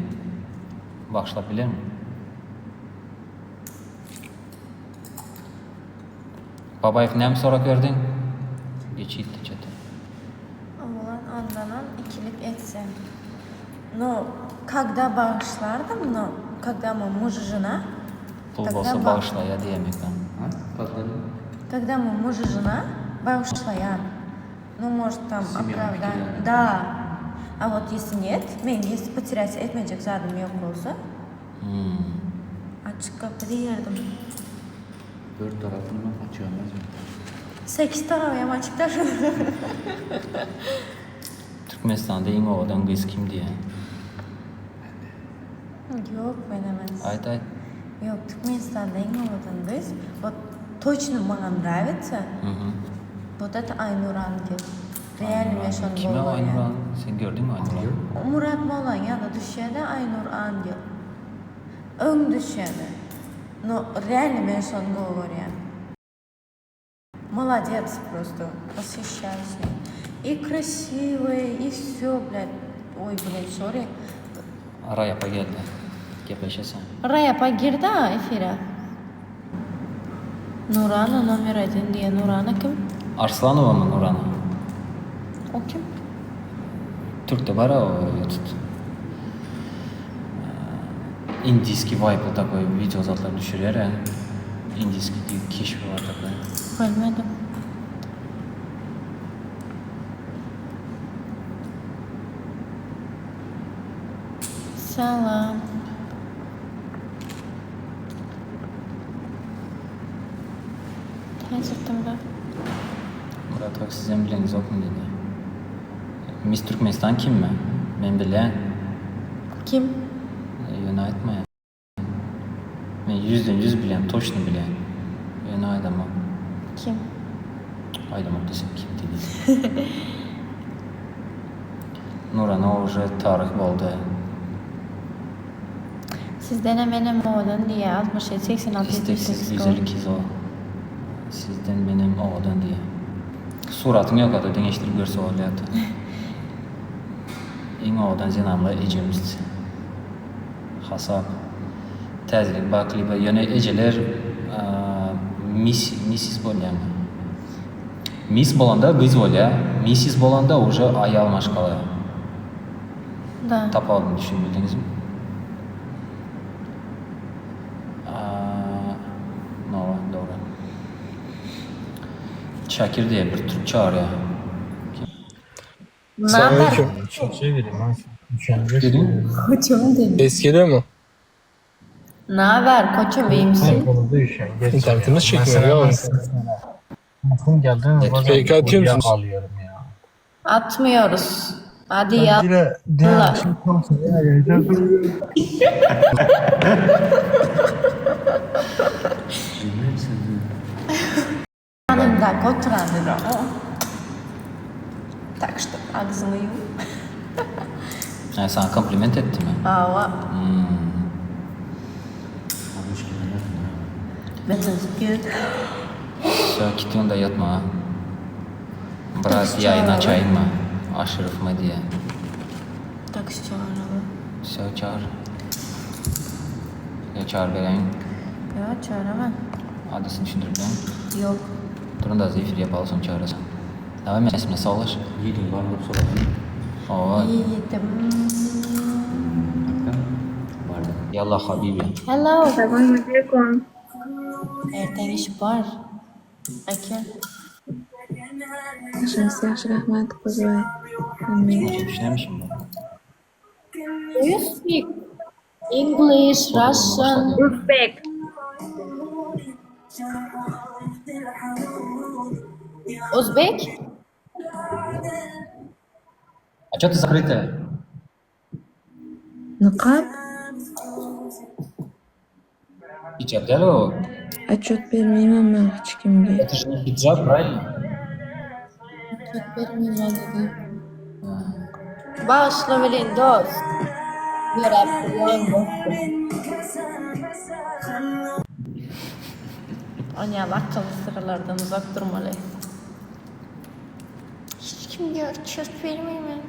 Bagyşlap bilermi? Babaýew näme sorap berdiň? Geçildi çete. Oglan ondanam ikilik etse. No kagda bagyşlardym no kagda my muž i žena Pul togda bolsa ba bagyşlaýa diýemekam. Kagda my muž i žena bagyşlaýan no может tam opravdani da a wot ýesi net men ýesi poterýat etmejek zadym ýok bolsa açyk gapy diýerdim. Dört tarapynam açýanlar bar. Sekiz tarabyam açyk da Türkmenistanda iň owadan gyz kim diýýä? Ýok men emes. Aýt aýt. Ýok Türkmenistanda iň owadan gyz wot toçno maňa nrawitsa wot это Aýnur Angel. Realno men şony gowy Kime görýän. Aýnur Angel? Sen gördüňmi Aýnur Angel? Murat Mollaň ýanyna düşýädä Aýnur Angel. Öň düşýädä. No realno men şony gowy görýän. Molodets prosto восхищаюсь ей. И krasiwyý i wsё blät oý blät sorry. Raýapa geldi. Gepleşesin. Raýapa girda efire. Nurana nomer odin diýe Nurana kim? Arslanowamy Nurana? O kim? Türkde bar o etut. Indiski waýply takoý wideo zatlar düşürýär ä. Indiski keşbi bar takoý. Görmedim. Salam. Täjirdim-de. Murat bak sizem bileňizokmy diýdi. Miss Türkmenistan kimmi? Men bilýän. Kim? Ýöne aýtmaýan. Men ýüzden ýüz bilýän, toçno bilýän. Ýöne aýdamok. Kim? Aýdamok diýsem kim diýdi. Nurana uje taryh boldy. Sizdenem menem owadan diýýä 67 86 Isteksiz 78 güzel kizo. Sizden menem owadan diýýä. Suratyň ýok ata deňeşdirip görse bolýardy. Iň owadan zenanlar ejemiz hasap. Täzelik bar klibe ýöne ejeler miss missis bolýamy? Miss bolanda gyz bolýa, missis bolanda uje aýal maşgala. Da. Tapawudyny düşünip bildiňizmi? Nowa dogry. Şakir diýe bir türk çagyrýa. Naber? Ses geliyor mu? Naber koçum iyi misin? İnternetimiz çekmiyor ya. PK atıyor musunuz? Atmıyoruz. Hadi ya. Allah. Yanımda oturandır o. Tak что agzyňy ýuw. Hä saňa kompliment etdimi? Hawa. Ben git. Всё, gitdi onda ýatmaga. Brat ýaýyn açaýynmy? Aşyrowmy diýýä. Taksi çagyralım. Всё, çagyr. Ýa çagyr beräýiň. Ýok, çagyraman. Adresini düşündirip bileňmi? Ýok. Durun da efir ýapaly soň çagyrasaň. Daway men bilen saglaş. Ýediň barmy diýip soradyň. Hawa. Ýedim. Bardy. Ýalla habibi. Hello. Salam Erteň iş bar. Eke. Ýagşy ýagşy rahmat Gyzbaý. Hemme. Düşünemişim bu. Do you speak English, Russian? Uzbek. Uzbek? А чё ты закрытая? Niqab Hijab däl o. отчет bermayman men hech kimga. Это же не хиджаб, правильно? Отчет bermeýän dedi. Bagyşla welin dost. Ýöräp durýan dostum. Onýaly akylly syralardan uzak durmaly. Hiç kim diýer çöz bermeýmen.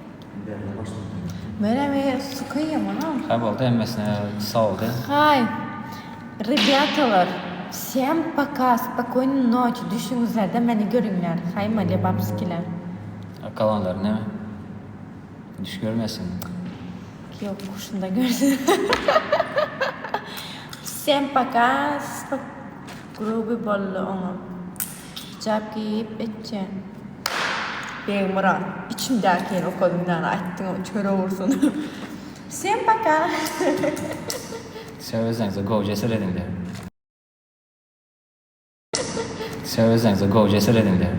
Menem suka ýamanam. Haý boldy hemmesine sag bol de. Haý. Rebýatalar, wsem poka, spokoýnyý noçi, düşüňizlerde meni görüňler. Haý mali babskiler. A galanlary näme? Düş görmesin. Ýok, şunda görsün. Wsem poka, gruby boldy oňa. Hijap geýip etjeň. Begmyrat, içimdäkini okadym däne aýtdyň çörek ursun. Wsem poka. Söz özüňize gowja serediňde. Söz özüňize gowja serediňde.